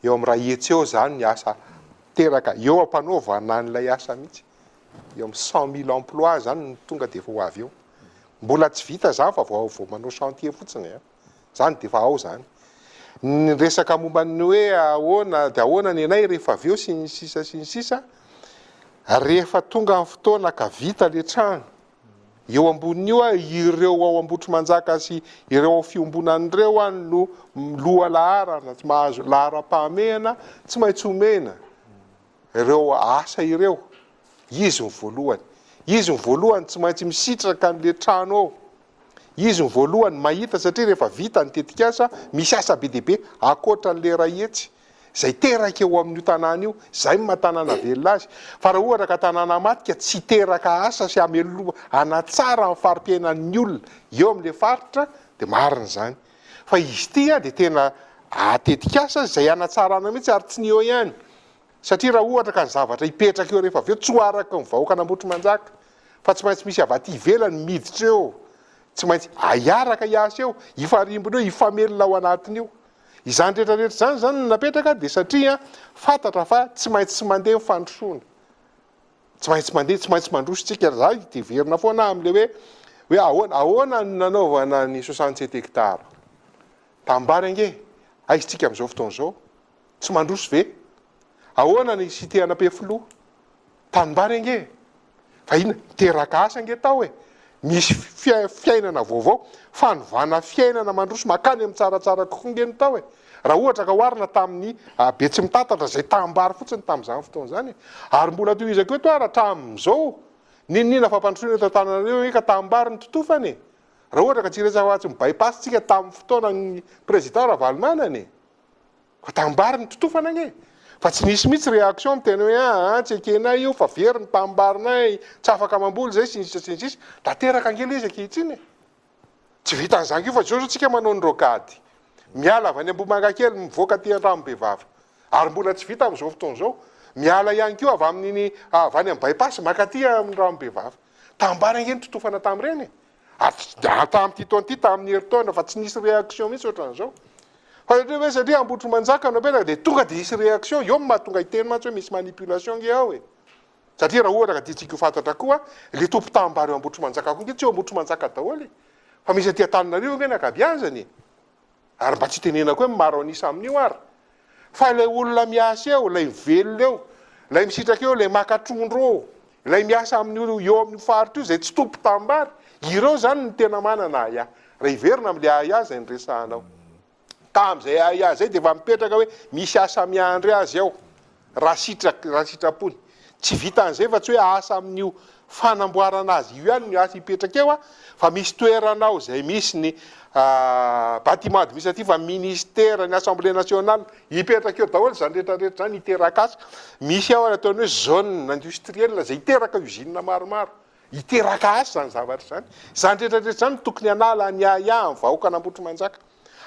Eo amin'ny iray hetsy eo izany ny asa teraka eo am-panaovana an'ilay asa mihitsy. Eo amin'ny 100 000 emplois izany no tonga dia efa ho avy eo. Mbola tsy vita izany fa vao vao manao chantier fotsiny an. Izany dia efa ao izany. Ny resaka momba ny hoe ahoana dia ahoana ny anay rehefa avy eo sy ny sisa sy ny sisa, rehefa tonga ny fotoana ka vita ilay trano, eo ambonin'io ireo ao Ambohitrimanjaka sy ireo ao Fiombonana ireo no lohalaharana, tsy mahazo laharam-pahamehana, tsy maintsy omena ireo asa ireo. Izy no voalohany. Izy no voalohany tsy maintsy misitraka an'ilay trano ao. Izy no voalohany mahita satria rehefa vita ny tetikasa, misy asa be dia be ankoatra an'ilay iray hetsy izay teraka eo amin'io tanàna io. Izay no maha tanàna velona azy. Fa raha ohatra ka tanàna maty ka tsy hiteraka asa sy hameloma, hanatsara ny fari-piainan'ny olona eo amin'ilay faritra dia marina izany. Fa izy ity dia tena tetikasa izay hanatsarana mihitsy ary tsy ny eo ihany. Satria raha ohatra ka ny zavatra hipetraka eo rehefa avy eo tsy ho araka ny vahoakan'Ambohitrimanjaka fa tsy maintsy misy avy aty ivelany miditra eo, tsy maintsy hiaraka hiasa eo, hifarimbona eo, hifamelona ao anatin'io. Izany rehetra rehetra izany izany no napetraka dia satria fantatra fa tsy maintsy mandeha ny fandrosoana. Tsy maintsy mandeha, tsy maintsy mandroso tsika. Za dia hiverina foana aho amin'ilay hoe hoe ahoana ahoana no nanaovana ny 67 hectares. Tanimbary ange, aiza tsika amin'izao fotoana izao? Tsy mandroso ve? Ahoana ny cité an'Ampefiloha? Tanimbary ange e! Fa inona? Niteraka asa ange tao e! Misy fiainana vaovao, fanovana fiainana mandroso mankany amin'ny tsaratsara kokoa ange no tao e! Raha ohatra ka oharina tamin'ny Betsimitatatra izay tanimbary fotsiny tamin'izany fotoana izany e! Ary mbola tohizako eto ary hatramin'izao, n'inon'inona fampandrosoana eto Antananarivo ange ka tanimbary no totofana e! Raha ohatra ka tsy hiresaka afa-tsy ny by-pass tsika tamin'ny fotoanan'ny Président Ravalomanana e! Fa tanimbary ny totofana ange! Fa tsy nisy mihitsy réaction miteny hoe aa tsy ekenay io fa very ny tanimbarinay, tsy afaka mamboly izay sy ny sisa sy ny sisa. Tanteraka ange ilay izy ankehitriny e! Tsy vitan'izany koa fa izao izao tsika manao ny rocade. Miala avy any Ambohimangakely mivoaka aty Andranobevava. Ary mbola tsy vita amin'izao fotoana izao. Miala ihany koa avy amin'iny avy any amin'ny by-pass mankaty amin'ny Ranobevava. Tanimbary ange ny totofana tamin'ireny e! Ary tsy dia tamin'ity taona ity, tamin'ny herintaona fa tsy nisy réaction mihitsy ohatran'izao. Fa satria ve satria Ambohitrimanjaka no apetraka dia tonga dia hisy réaction, eo no mahatonga hiteny mantsy hoe misy manipulation nge ao e. Satria raha ohatra ka tiantsika ho fantatra koa, ilay tompon-tanimbary eo Ambohitrimanjaka koa nge tsy eo Ambohitrimanjaka daholo e. Fa misy aty Antananarivo nge ny ankabiazany e. Ary mba tsy itenenako hoe maro an'isa amin'io ary. Fa ilay olona miasa eo, ilay mivelona eo, ilay misitraka eo, ilay maka trondro eo, ilay miasa amin'io eo amin'io faritra io izay tsy tompon-tanimbary, ireo izany no tena manana ahiahy. Raha hiverina amin'ilay ahiahy izay niresahanao. Tamin'izay ahiahy izay dia efa mipetraka hoe misy asa miandry azy ao. raha sitrak raha sitrapony. Tsy vitan'izay fa tsy hoe asa amin'io fanamboarana azy io ihany no asa hipetraka eo fa misy toerana ao izay misy ny bâtiment administratif ministera, ny assemblée nationale, hipetraka eo daholo izany rehetra rehetra izany hiteraka asa. Misy ao ataony hoe zone industrielle izay hiteraka usine maromaro. Hiteraka asa izany zavatra izany. Izany rehetra rehetra izany no tokony hanala ny ahiahy amin'ny vahoakan'Ambohitrimanjaka.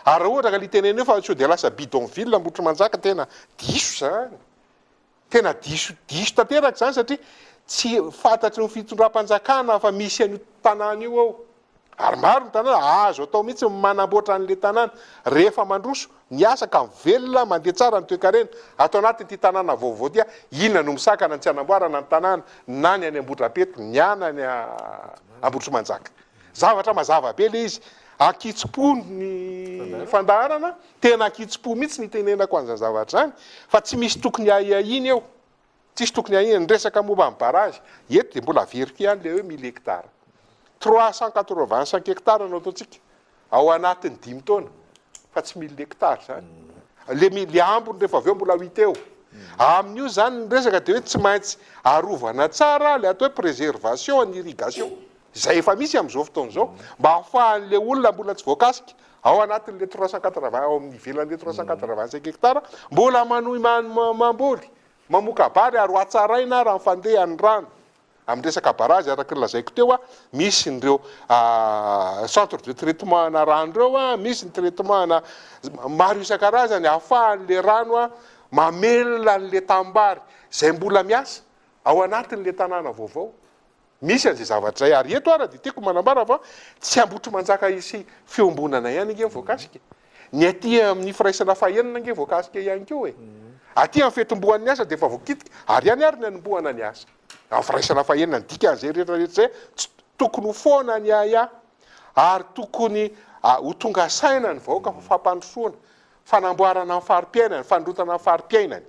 Ary raha ohatra ka le teneno eo fa sao dia lasa bidonville Ambohitrimanjaka tena diso izany. Tena diso diso tanteraka izany satria tsy fantatry ny fitondram-panjakana fa misy an'io tanàna io ao. Ary maro ny tanàna, azo atao mihitsy ny manamboatra an'ilay tanàna rehefa mandroso ny asa ka mivelona mandeha tsara ny toekarena ato anatin'ity tanàna vaovao ity. Inona no misakana ny tsy hanamboarana ny tanàna na ny any Ambohidrapeto ny na any Ambohitrimanjaka? Zavatra mazava be ilay izy. Ankitsim-po ny fandaharana, tena ankitsim-po mihitsy ny itenenako an'izany zavatra izany fa tsy misy tokony ahiahiana eo. Tsisy tokony ahiana. Ny resaka momba ny barrage, eto dia mbola averiko ihany ilay hoe mille hectares. 385 hectares no ataontsika ao anatin'ny dimy taona, fa tsy mille hectares izany. Le mi- le ambiny rehefa avy eo mbola ho hita eo. Amin'io izany ny resaka dia hoe tsy maintsy arovana tsara ilay atao hoe préservation en irrigation, izay efa misy amin'izao fotoana izao, mba ahafahan'ilay olona mbola tsy voakasika ao anatin'ilay 380, ao amin'ny ivelan'ilay 385 hectares, mbola manohy mamboly. Mamoka bary ary ho hatsaraina raha ny fandehan'ny rano. Amin'ny resaka barazy araka ny lazaiko teo, misy ireo centre de traitement ana rano ireo, misy ny traitement ana maro isan-karazany ahafahan'ilay rano mamelona an'ilay tanimbary izay mbola miasa ao anatin'ilay tanàna vaovao. Misy an'izay zavatra izay. Ary eto ara dia tiako manambara fa tsy Ambohitrimanjaka sy Fiombonana ihany ange ny voakasika e. Ny aty amin'ny firaisana fahenina ange voakasika ihany koa e. Aty amin'ny fitomboan'ny asa dia efa voakitika ary ihany ary ny hanombohana ny asa. Amin'ny firaisana fahenina, ny dikan'izay rehetra rehetra izay, tsy tokony ho foana ny ahiahy ary tokony ho tonga saina ny vahoaka fa fampandrosoana, fanamboarana ny fari-piainany, fanondrotana ny fari-piainany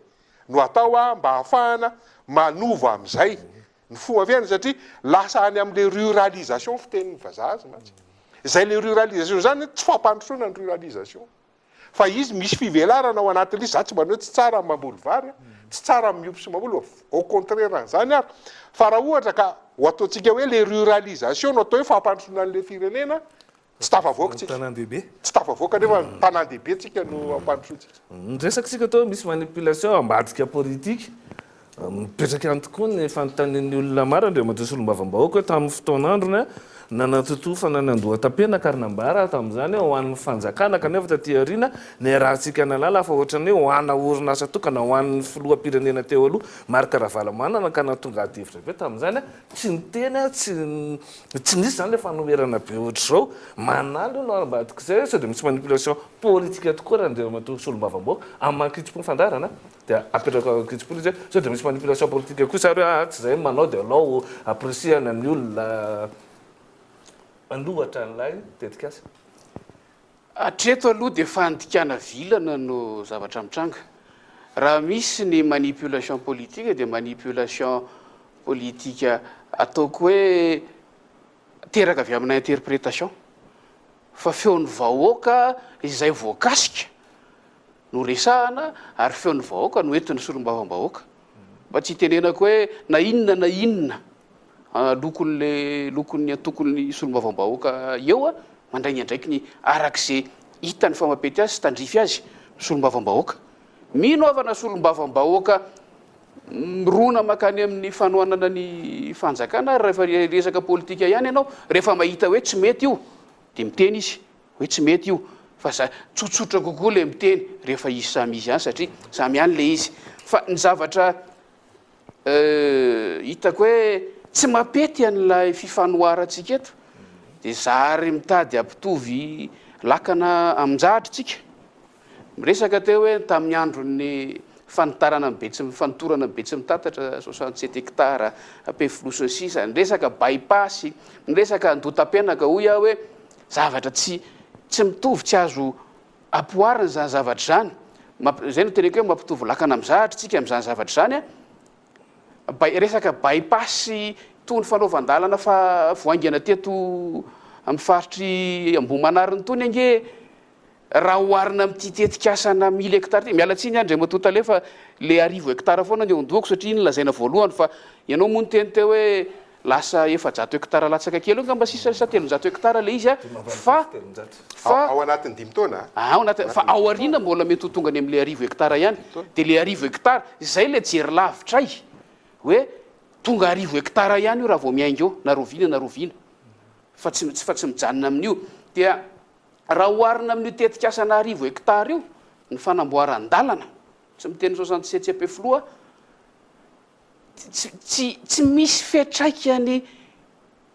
no atao mba hahafahana manova amin'izay Ny fomba fiainana satria lasa any amin'ilay ruralisation fitenin'ny vazaha azy mantsy. Izay ilay ruralisation izany tsy fampandrosoana ny ruralisation. Fa izy misy fivelarana ao anatin'ilay izy, za tsy manao hoe tsy tsara ny mamboly vary, tsy tsara ny miompy sy mamboly, au contraire an'izany ary. Fa raha ohatra ka ho ataontsika hoe ilay ruralisation no atao hoe fampandrosoana an'ilay firenena, Tsy tafavoaka tsika. Tanàn-dehibe. Tsy tafavoaka nefa tanàn-dehibe tsika no ampandrosointsika. Ny resaka tsika toa misy manipulation ambadika politique. Mipetraka ihany tokoa ny fanontanian'ny olona maro Andriamatoa Solombavambahoaka hoe tamin'ny fotoan'androny nanatotofana ny Andohatapenaka ary nambara tamin'izany hoe ho an'ny fanjakana kanefa taty aoriana niarahantsika nahalala fa ohatran'ny hoe ho ana orinasa tokana ho an'ny filoham-pirenena teo aloha Marc Ravalomanana ka nahatonga adihevitra be tamin'izany tsy niteny tsy Tsy nisy izany ilay fanoherana be ohatr'izao. Manala io no ambadik'izay sao dia misy manipulation politique tokoa raha Andriamatoa Solombavambahoaka amin'ny maha ankitsipo ny fandaharana dia apetrako ankitsipo ilay izy hoe sao dia misy manipulation politique kosa ary hoe aa tsy izay no manao dia alao ampirisihana ny olona hanohatra an'ilay tetikasa. Hatreto aloha dia fandikana vilana no zavatra mitranga. Raha misy ny manipulation politique dia manipulation politique ataoko hoe teraka avy amina interprétation fa feon'ny vahoaka izay voakasika no resahana ary feon'ny vahoaka no entin'ny solombavambahoaka. Mba tsy hitenenako hoe na inona na inona lokon'le lokon'ny antokon'ny solombavambahoaka eo mandray ny andraikiny arak'izay hitany fa mampety azy sy tandrify azy ny solombavambahoaka. Mino aho fa na solombavambahoaka mirona mankany amin'ny fanohanana ny fanjakana ary rehefa resaka politika ihany ianao, rehefa mahita hoe tsy mety io dia miteny izy hoe tsy mety io fa za tsotsotra kokoa le miteny rehefa izy samy izy ihany satria samy ihany le izy fa ny zavatra hitako hoe tsy mampety an'ilay fifanoharantsika eto dia zary mitady hampitovy lakana amin-jahatra tsika. Miresaka teo hoe tamin'ny andron'ny fanitarana ny Betsi, fanotorana ny Betsimitatatra, 67 hectares, Ampefiloha sy ny sisa, ny resaka by-pass, ny resaka Andohatapenaka, hoy aho hoe zavatra tsy tsy mitovy, tsy azo ampihoarina izany zavatra izany. Mamp-, izay no teneniko hoe mampitovy lakana amin'ny zahatra tsika amin'izany zavatra izany an. By, resaka by-pass itony fanaovan-dalana fa vao haingana teto amin'ny faritr'i Ambohimanarina itony ange Raha oharina amin'ity tetikasana mille hectares ity, miala tsiny Andriamatoa Tale fa le arivo hectares foana ny eo an-dohako satria iny no lazaina voalohany fa ianao moa niteny teo hoe lasa 400 hectares latsaka kely eo angamba sisa sa 300 hectares le izy fa fa Ao anatin'ny dimy taona a? Ao anatin'ny, fa ao aoriana mbola mety ho tonga any amin'le arivo hectares ihany. Dia le arivo hectares, izay le jery lavitray hoe tonga arivo hectares ihany io raha vao miainga eo na rahoviana na rahoviana fa tsy fa tsy mijanona amin'io. Dia Raha oharina amin'io tetikasana arivo hektara io ny fanamboaran-dalana, tsy miteny 67 Ampefiloha, tsy tsy tsy misy fiantraikany,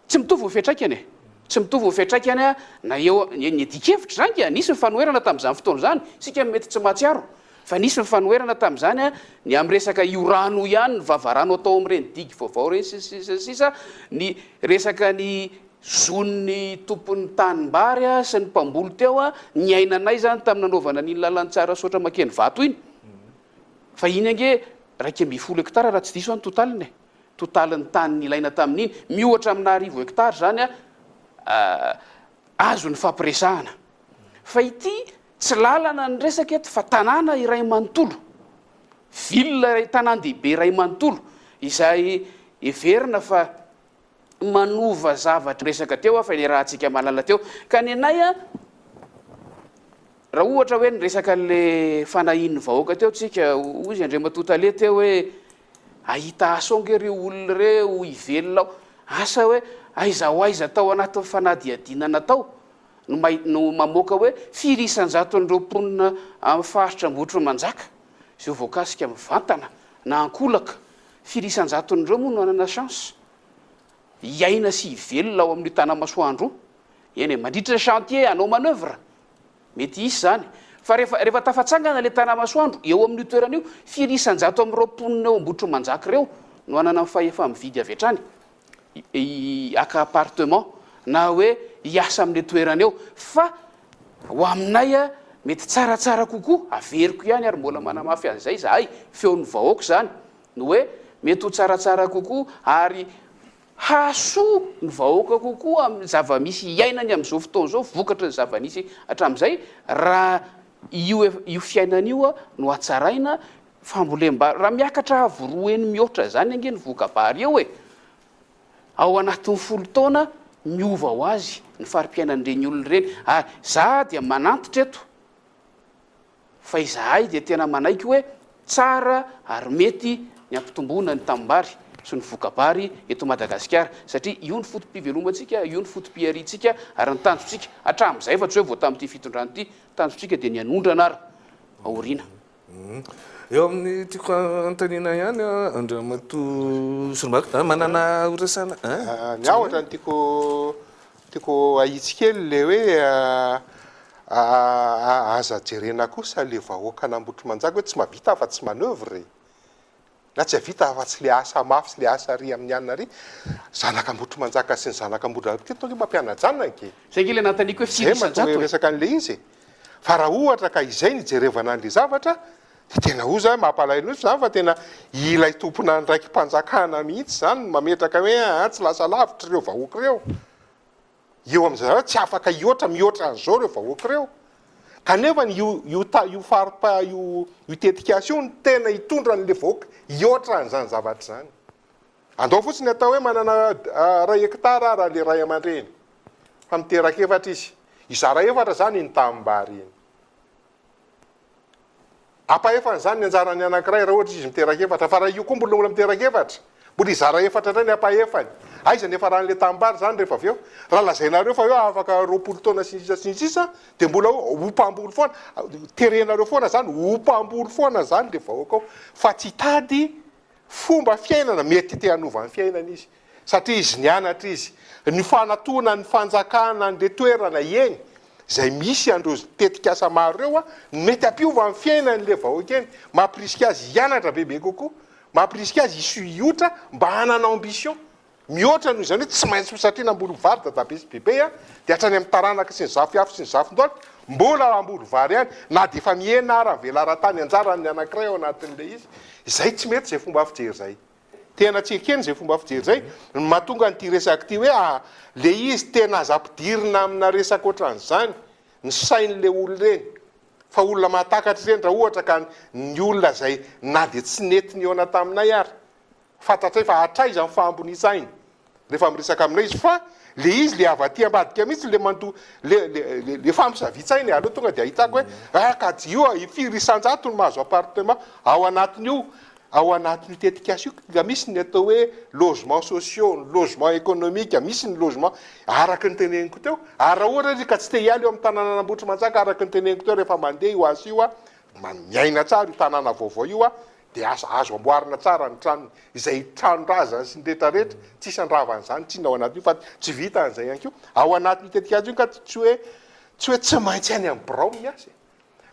tsy mitovy ny fiantraikany e! Tsy mitovy ny fiantraikany na eo ny adikevitra izany ka, nisy ny fanoherana tamin'izany fotoana izany, isika mety tsy mahatsiaro fa nisy ny fanoherana tamin'izany ny amin'ny resaka io rano io ihany, ny vavarano atao amin'ireny digy vaovao ireny sy ny sisa sy ny sisa, ny resaka ny zon'ny tompon'ny tanimbary sy ny mpamboly teo, niainanay izany tamin'ny nanaovana an'iny lalantsara Sotra makeny Ivato iny, fa iny ange 11 hectare raha tsy diso aho ny totaliny e. Totalin'ny tany nilaina tamin'iny, miohatra amina arivo hectares izany azo nifampiresahana. Fa ity tsy lalana ny resaka eto fa tanàna iray manontolo, ville iray, tanàn-dehibe iray manontolo izay heverina fa manova zavatra. Resaka teo aho fa niarahantsika mahalala teo. Ka ny anay an, raha ohatra hoe niresaka an'le fanahian'ny vahoaka teo tsika, hoy izy Andriamatoa Tale teo hoe Hahita asa ao ange ireo olona ireo, hivelona ao. Asa hoe aiza ho aiza tao anatin'ny fanadihadiana natao no no mamoaka hoe firy isan-jaton'ireo mponina amin'ny faritra Ambohitrimanjaka izay voakasika mivantana na ankolaka, firy isan-jaton'ireo moa no hanana chance hiaina sy hivelona ao amin'io Tanamasoandro io? Eny e, mandritra ny chantier hanao manoeuvre Mety hisy izany. Fa rehefa, rehefa tafatsangana ilay tanà-masoandro, eo amin'io toerana io, firy isan-jato amin'ireo mponina eo Ambohitrimanjaka ireo no hanana ny fahefa-mividy avy hatrany, haka appartement, na hoe hiasa amin'ilay toerana eo. Fa ho aminay, mety tsaratsara kokoa, averiko ihany ary mbola manamafy an'izay izahay, feon'ny vahoaka izany, ny hoe mety ho tsaratsara kokoa ary Hahasoa ny vahoaka kokoa amin'ny zava-misy iainany amin'izao fotoana izao vokatry ny zava-nisy hatramin'izay raha io io fiainana io no hatsaraina, fambolem-bary, raha miakatra avo roa heny mihoatra izany ange ny voka-bary eo e! Ao anatin'ny folo taona miova ho azy ny fari-piainan'ireny olona ireny ary za dia manantitra eto Fa izahay dia tena manaiky hoe tsara ary mety ny hampitomboana ny tanimbary sy ny voka-bary eto Madagasikara satria io ny foto-pivelomantsika, io ny foto-pihariantsika ary ny tanjontsika hatramin'izay fa tsy hoe vao tamin'ity fitondrana ity, tanjontsika dia ny hanondrana ary aoriana. Eo amin'ny tiako anontaniana ihany Andriamatoa Solombavy, manana ho resahana an? Ny ahy ohatran'ny tiako Tiako ahitsy kely le hoe aza jerena kosa le vahoakan'Ambohitrimanjaka hoe tsy mahavita afa tsy manoeuvre e! Na tsy havita afa tsy le asa mafy sy le asa ary amin'ny alina ary, zanak'Ambohitrimanjaka sy ny zanak'Ambohidrapeto ange mampiana-janaka e! Zay ange le nanontaniako hoe firy Zay mahatonga isan-jato e? resaka an'le izy e! Fa raha ohatra ka izay no ijerevana an'le zavatra de tena oza mampalahelo mihitsy zany fa tena ilay tompon'andraiki-panjakana mihitsy zany no mametraka hoe aa tsy lasa lavitra ireo vahoaka ireo. Eo amin'izay tsy afaka hihoatra mihoatra an'izao ireo vahoaka ireo. Kanefa io io ta io fari-pa io io tetikasa io no tena hitondra an'ilay vahoaka hihoatra an'izany zavatra izany. Andao fotsiny atao hoe manana iray hectare ara ilay ray aman-dreny fa miteraka efatra izy. Hizara efatra izany iny tanimbary iny. Ampahefan'izany ny anjaran'ny anankiray raha ohatra izy miteraka efatra, fa raha io koa mbola mbola miteraka efatra, mbola hizara efatra indray ny ampahefany. Aiza ny hiafaran'ilay tanimbary izany rehefa avy eo? Raha lazainareo fa hoe afaka 20 taona sy ny sisa sy ny sisa, dia mbola ho mpamboly foana, terenareo foana izany, ho mpamboly foana izany ilay vahoaka ao, fa tsy hitady fomba fiainana, mety te hanova ny fiainany izy. Satria izy nianatra izy. Ny fanatona ny fanjakana an'le toerana eny izay misy an'ireo tetikasa maro ireo no mety hampiova ny fiainan'le vahoaka eny, mampirisika azy hianatra bebe kokoa, mampirisika azy hisy hiotra mba hanana ambition mihoatra noho izany hoe tsy maintsy satria namboly vary dadabe sy bebe dia hatrany amin'ny taranaka sy ny zafiafy sy ny zafindohalika mbola hamboly vary ihany na dia efa mihena ara ny velaran-tany anjaran'ny anankiray ao anatin'ilay izy. Izay tsy mety izay fomba fijery izay. Tena tsy ekena izay fomba fijery izay, ny mahatonga an'ity resaka ity hoe ah le izy tena aza ampidirina amina resaka ohatran'izany ny sain'le olona ireny fa olona mahatakatra ireny raha ohatra ka ny olona izay na dia tsy nety nihaona taminay ary fantatray fa hatraiza ny fahambonian-tsainy rehefa miresaka aminay izy fa le izy le avy aty ambadika mihitsy le mandoa le le le famosavian-tsaina e, aleo tonga de ahitako hoe ah ka tsy io firy isan-jato no mahazo appartement ao anatin'io ao anatin'io tetikasa io ka misy ny atao hoe logements sociaux, ny logement économique, misy ny logement araka ny teneniko teo ary raha ohatra izy ka tsy te hiala eo amin'ny tanànan'Ambohitrimanjaka araka ny teneniko teo rehefa mandeha io asa io a, miaina tsara io tanàna vaovao io a. Dia asa azo amboarina tsara ny tranony, izay tranon-drazany sy ny retraretra, tsisy handrava an'izany tsinona ao anatin'io fa tsy vitan'izay ihany koa, ao anatin'io tetikasa io nga tsy hoe tsy hoe tsy maintsy any amin'ny birao ny miasa e!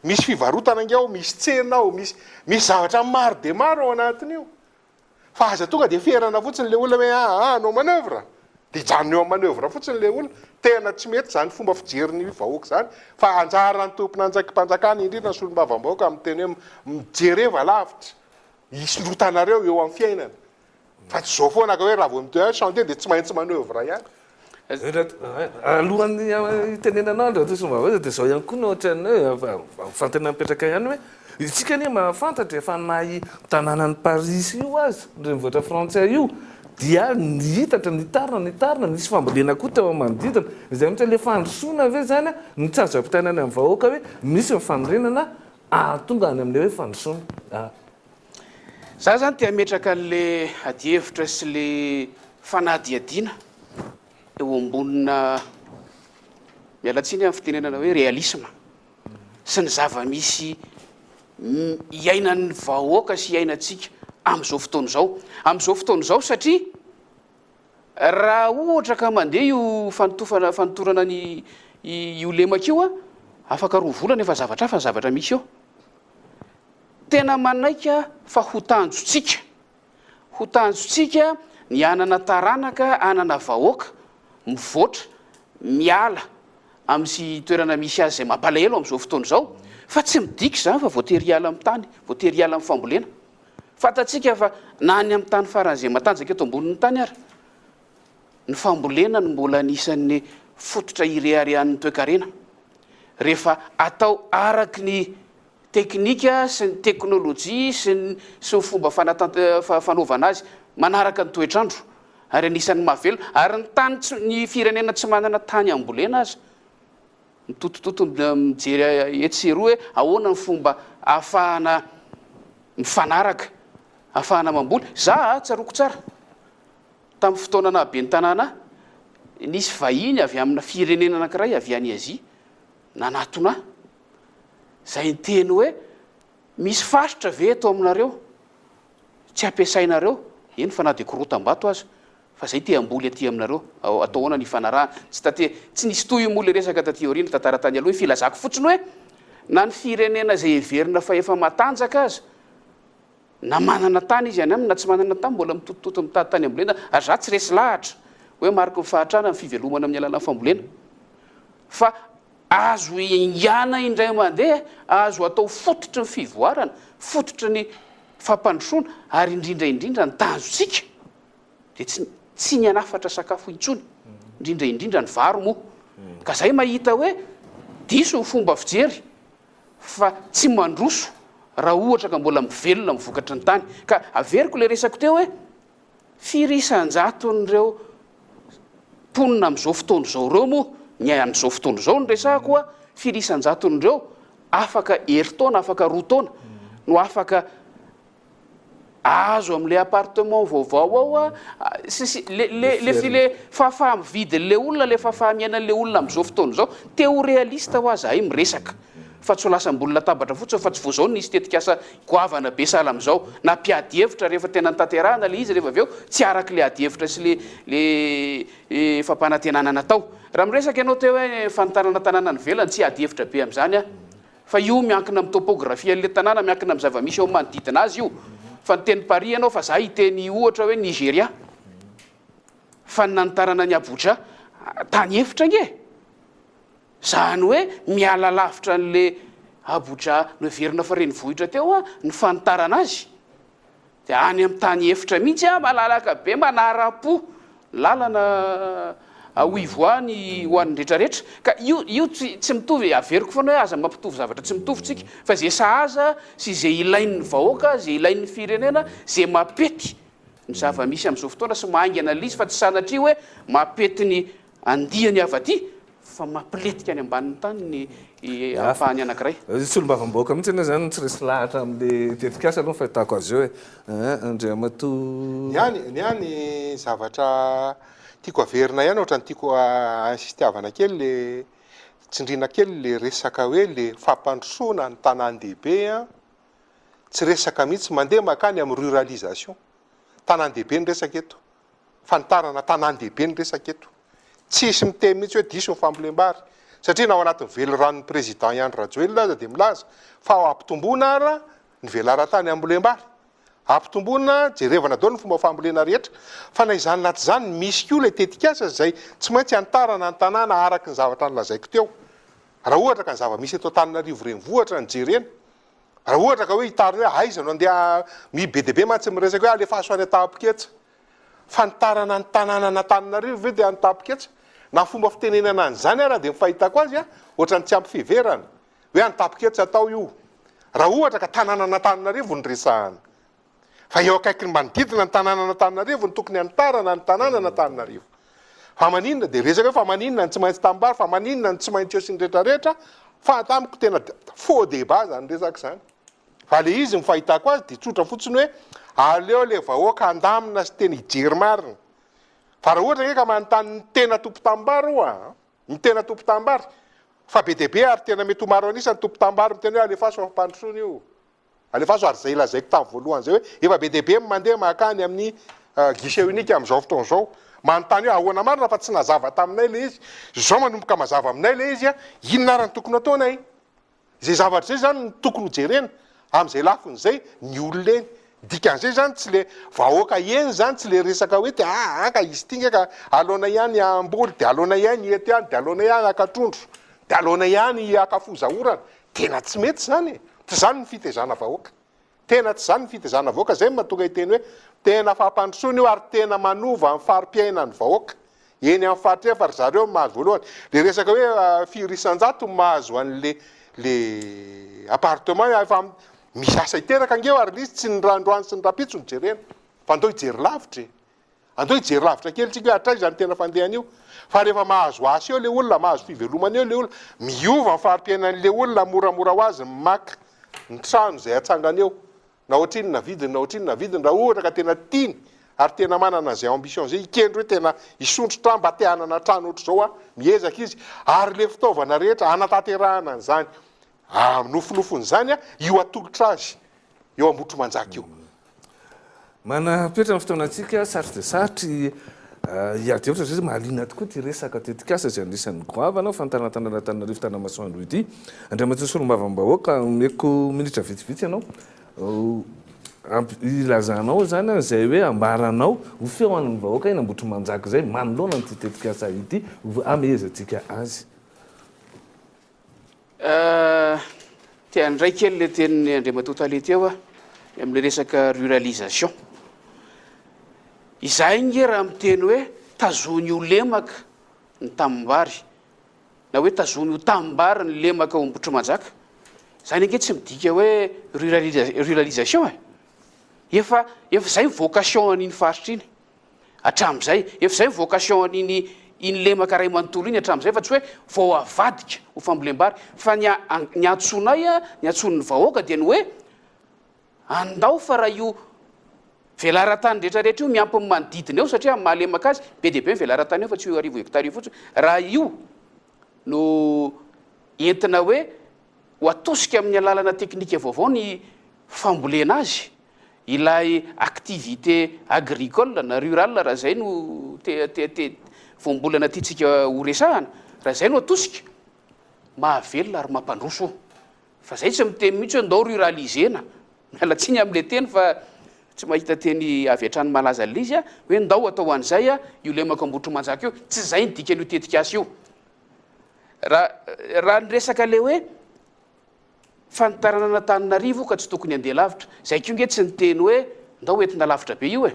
Misy fivarotana ange ao, misy tsena ao, misy misy zavatra maro dia maro ao anatin'io. Fa aza tonga dia ferana fotsiny ilay olona hoe aa hanao manoeuvre, dia hijanona eo amin'ny manoeuvre fotsiny ilay olona. Tena tsy mety izany fomba fijerin'ny vahoaka izany fa anjaran'ny tompon'andraiki-panjakana indrindra ny solombavambahoaka miteny hoe mijereva lavitra, hisondrotanareo eo amin'ny fiainana. Fa tsy izao foana ka hoe raha vao mi-te chantier dia tsy maintsy manoeuvre ihany. Alohan'ny hitenenana andry Ratosombaveza dia izao ihany koa no ohatran'ny hoe fanontaniana mipetraka ihany hoe isika anie mahafantatra efa na i tanànan'i Paris io aza, ny renivohitra frantsay io dia nihitatra, nitarina, nitarina, nisy fambolena koa teo amin'ny manodidina. Izay mihitsy ilay fandrosoana ve izany no tsy azo ampitaina any amin'ny vahoaka hoe misy ny fanorenana ahatonga any amin'ilay hoe fandrosoana. Za zany te hametraka an'le adihevitra sy le fanadihadiana eo ambonina, miala tsiny amin'ny fitenenana hoe réalisme, sy ny zava-misy iainan'ny vahoaka sy iainantsika amin'izao fotoana izao. Amin'izao fotoana izao satria raha ohatra ka mandeha io fanotofana, fanotorana ny io lemaka io an, afaka roa volana efa zavatra hafa ny zavatra misy eo. Tena manaiky aho fa ho tanjontsika, ho tanjontsika ny hanana taranaka, hanana vahoaka mivoatra, miala amin'zy toerana misy azy izay mampalahelo amin'izao fotoana izao, fa tsy midika izany fa voatery hiala amin'ny tany, voatery hiala amin'ny fambolena. Fantatsika fa na any amin'ny tany faran'izay matanjaka eto ambonin'ny tany ary, ny fambolena no mbola anisan'ny fototra ireharehan'ny toekarena. Rehefa atao araky ny teknika sy ny teknolojia sy ny sy ny fomba fanatant- fanaovana azy manaraka ny toetr'andro ary anisan'ny mahavelona ary ny tany tsy ny firenena tsy manana tany ambolena aza mitotototo mijery etsy sy eroa hoe ahoana ny fomba ahafahana mifanaraka ahafahana mamboly za a tsaroako tsara tamin'ny fotoana naha ben'ny tanàna ahy nisy vahiny avy amina firenena anankiray avy any Azia nanatona ahy Izay niteny hoe, Misy faritra ve eto aminareo tsy ampiasainareo, eny fa na dia korotam-bato aza, fa izay te hamboly aty aminareo, atao ahoana ny hifanarahana? Tsy taty, tsy nisy tohiny moa ilay resaka taty aoriana, tantara tany aloha iny, filazako fotsiny hoe, na ny firenena izay heverina fa efa matanjaka aza, na manana tany izy any aminy na tsy manana tany, mbola mitotototo mitady tany ambolena, ary za tsy resy lahatra hoe mariky ny fahatrana ny fivelomana amin'ny alalan'ny fambolena, fa Azo iaingàna indray mandeha, azo atao fototry ny fivoarana, fototry ny fampandrosoana ary indrindra indrindra ny tanjontsika dia tsy tsy ny hanafatra sakafo intsony, indrindra indrindra ny vary moa. Ka zay mahita hoe diso ny fomba fijery fa tsy mandroso raha ohatra ka mbola mivelona amin'ny vokatry ny tany. Ka averiko ilay resako teo hoe Firy isan-jaton'ireo mponina amin'izao fotoana izao ireo moa, ny amin'izao fotoana izao no resahako a, firy isan-jaton'ireo afaka herintaona, afaka roa taona no afaka ahazo amin'ilay appartement vaovao ao a, sy sy le le le le fahafaha-mividin'ilay olona, ilay fahafaha-miainan'ilay olona amin'izao fotoana izao, te ho réaliste hoa zahay miresaka. fa tsy ho lasa ambony latabatra fotsiny fa tsy vao izao no nisy tetikasa goavana be sahala amin'izao na mpiady hevitra rehefa tena notanterahana ilay izy rehefa avy eo tsy araka ilay ady hevitra sy ilay ilay fampanantenana natao. Raha miresaka ianao teo hoe fanitarana tanàna any ivelany tsy hiady hevitra be amin'izany aho fa io miankina amin'ny topographie an'ilay tanàna miankina amin'ny zava-misy eo amin'ny manodidina azy io fa niteny Paris ianao fa za hiteny ohatra hoe Nigeria fa ny nanitarana an'i Abuja tany efitra ange e! Izany hoe miala lavitra an'le Abuja noheverina fa renivohitra teo ny fanitarana azy. Dia any amin'ny tany efitra mihitsy malalaka be manara-po lalana haut ny ho an'ny retraretra. Ka io io tsy tsy mitovy e, averiko foana hoe aza mampitovy zavatra tsy mitovy tsika fa izay sahaza sy izay ilain'ny vahoaka, izay ilain'ny firenena, izay mampety ny zava-misy amin'izao fotoana sy mahaingana an'ilay izy fa tsy sanatria hoe mampety ny andiany avy aty fa mampilentika any ambanin'ny tany ny ampahany anankiray. Solombavambahoaka mihitsy anie zany no tsy resy lahatra amin'le tetikasa aloha ny fahitako azy eo e. Andriamatoa. Ny ahy ny ahy ny zavatra tiako averina ihany ohatran'ny tiako insistiavana kely le tsindriana kely le resaka hoe le fampandrosoana ny tanàn-dehibe an. Tsy resaka mihitsy mandeha mankany amin'ny ruralisation. Tanàn-dehibe ny resaka eto. Fanitarana tanàn-dehibe ny resaka eto. Tsisy miteny mihitsy hoe diso ny fambolem-bary. Satria na ao anatin'ny veliranon'ny Président i Andry Rajoelina aza dia milaza fa hampitomboina ara ny velaran-tany hambolem-bary. Ampitomboina, jerevana daholo ny fomba fambolena rehetra. Fa na izany na tsy izany, misy koa ilay tetikasa izay tsy maintsy hanitarana ny tanàna araka ny zavatra nolazaiko teo. Raha ohatra ka ny zava-misy eto Antananarivo renivohitra no jerena, raha ohatra ka hoe hitarina hoe aiza no andeha, mi be dia be mantsy miresaka hoe alefaso any Antahampoketsa. Fanitarana ny tanànan'Antananarivo ve dia Antahampoketsa? Na fomba fitenenana an'izany ara dia ny fahitako azy ohatran'ny tsy ampy fiheverana. Hoe Antahampoketsa atao io. Raha ohatra ka tanànan'Antananarivo no resahana. Fa eo akaikin'ny manodidina ny tanànan'Antananarivo no tokony hanitarana ny tanànan'Antananarivo. Fa maninona dia resaka hoe fa maninona no tsy maintsy tanimbary, fa maninona no tsy maintsy eo sy ny rehetra rehetra, fa amiko tena faux débat zany resaka zany. Fa le izy ny fahitako azy dia tsotra fotsiny hoe aleo le vahoaka handamina sy tena hijery marina. Fa raha ohatra ange ka manontany ny tena tompon-tanimbary oa, ny tena tompon-tanimbary, fa be dia be ary tena mety ho maro an'isa ny tompon-tanimbary miteny hoe alefaso fampandrosoana io. Alefaso ary izay lazaiko tamin'ny voalohany izay hoe efa be dia be ny mandeha mankany amin'ny guichet unique amin'izao fotoana izao. Manontany hoe ahoana marina fa tsy nazava taminay ilay izy. Izao manomboka mazava aminay ilay izy, inona ary no tokony hataonay? Izay zavatra izay izany no tokony hojerena amin'izay lafiny izay ny olona eny. Dikan'izay izany tsy le vahoaka eny izany tsy le resaka hoe te aa ka izy ity nge ka aleonay ihany hamboly dia aleonay ihany eto ihany dia aleonay ihany haka trondro dia aleonay ihany haka foza orana. Tena tsy mety izany e! Tsy izany ny fitezana vahoaka. Tena tsy izany ny fitezana vahoaka. Izay no mahatonga hiteny hoe tena fampandrosoana io ary tena manova ny fari-piainan'ny vahoaka. Eny amin'ny faritra eny fa ry zareo no mahazo voalohany. Le resaka hoe firy isan-jato no mahazo an'le le appartement efa misy asa hiteraka ange eo ary le izy tsy ny androany sy ny rahampitso no jerena fa andao hijery lavitra e! Andao hijery lavitra kely tsika hoe hatraiza ny tena fandehany io. Fa rehefa mahazo asa eo le olona, mahazo fivelomana eo le olona, miova ny fari-piainan'le olona moramora ho azy ny maka ny trano izay atsangany eo. Na ohatrinona vidiny na ohatrinona vidiny, raha ohatra ka tena tiany ary tena manana an'izay ambition izay, hikendry hoe tena hisondrotra aho, mba te hanana trano ohatr'izao aho, miezaka izy, ary le fitaovana rehetra hanatanterahana an'izany nofinofiny izany, io atolotra azy eo Ambohitrimanjaka io. Manapetra ny fotoanantsika, sarotra dia sarotra hiady hevitra satria mahaliana tokoa ity resaka tetikasa izay anisan'ny goavana ho fanitarana tanàn'Antananarivo Tanamasoandro ity. Andriamatoa Solombavambahoaka, omeko minitra vitsivitsy ianao hilazanao izany izay hoe ambaranao ho feo an'ny vahoaka eny Ambohitrimanjaka izay manoloana an'ity tetikasa ity ho hamehezantsika azy. Te handray kely ilay tenin'i Andriamatoa Tale teo aho, ny amin'ilay resaka ruralisation. Izahay nge raha miteny hoe tazony ho lemaka ny tanimbary, na hoe tazony ho tanimbary ny lemaka ao Ambohitrimanjaka, izany ange tsy midika hoe ruralisation e! Efa, efa izay ny vocation an'iny faritra iny. Hatramin'izay. Efa izay ny vocation an'iny iny lemaka iray manontolo iny hatramin'izay fa tsy hoe vao avadika ho fambolem-bary. Fa ny ny antsonay, ny antson'ny vahoaka dia ny hoe andao fa raha io velaran-tany rehetra rehetra io miampy ny manodidina eo satria amin'ny maha lemaka azy be dia be ny velaran-tany eo fa tsy io arivo hectare io fotsiny. Raha io no entina hoe ho atosika amin'ny alalana teknika vaovao ny fambolena azy Ilay activité agricole na rurale raha izay no te te te voambolana tiantsika ho resahana, raha izay no atosika, mahavelona ary mampandroso io. Fa izay tsy miteny mihitsy hoe ndao ruraliser-na, miala tsiny amin'ilay teny fa tsy mahita teny avy hatrany malaza an'ilay izy aho, hoe ndao atao an'izay io lemaka Ambohitrimanjaka io, tsy izay ny dikan'io tetikasa io. Raha raha ny resaka ilay hoe Fa ny taranan'Antananarivo ka tsy tokony handeha lavitra. Zay koa nge tsy niteny hoe ndao entina lavitra be io e.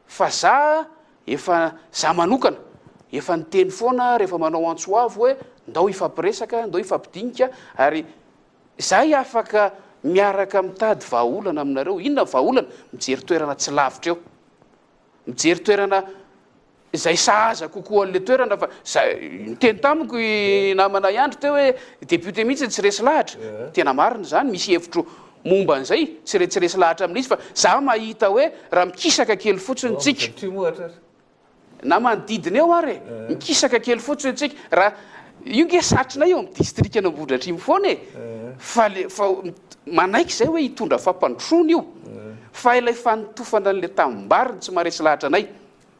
Fa za efa, za manokana, efa niteny foana rehefa manao antso avo hoe ndao hifampiresaka, ndao hifampidinika ary zay afaka miaraka mitady vahaolana aminareo. Inona ny vahaolana? Mijery toerana tsy lavitra eo. Mijery toerana izay sahaza kokoa an'ilay toerana fa za niteny tamiko i namana i Andry teo hoe député mihitsy tsy resy lahatra, tena marina izany, misy hevitro momba an'izay, tsy re tsy resy lahatra amin'izy fa za mahita hoe raha mikisaka kely fotsiny tsika, na manodidina eo ary e, mikisaka kely fotsiny tsika, raha. Io nge satrinay eo amin'ny distrikan'Ambohidratrimo foana e! Fa le fa manaiky izay hoe hitondra fampandrosoana io fa ilay fanotofana an'ilay tanimbary no tsy maharesy lahatra anay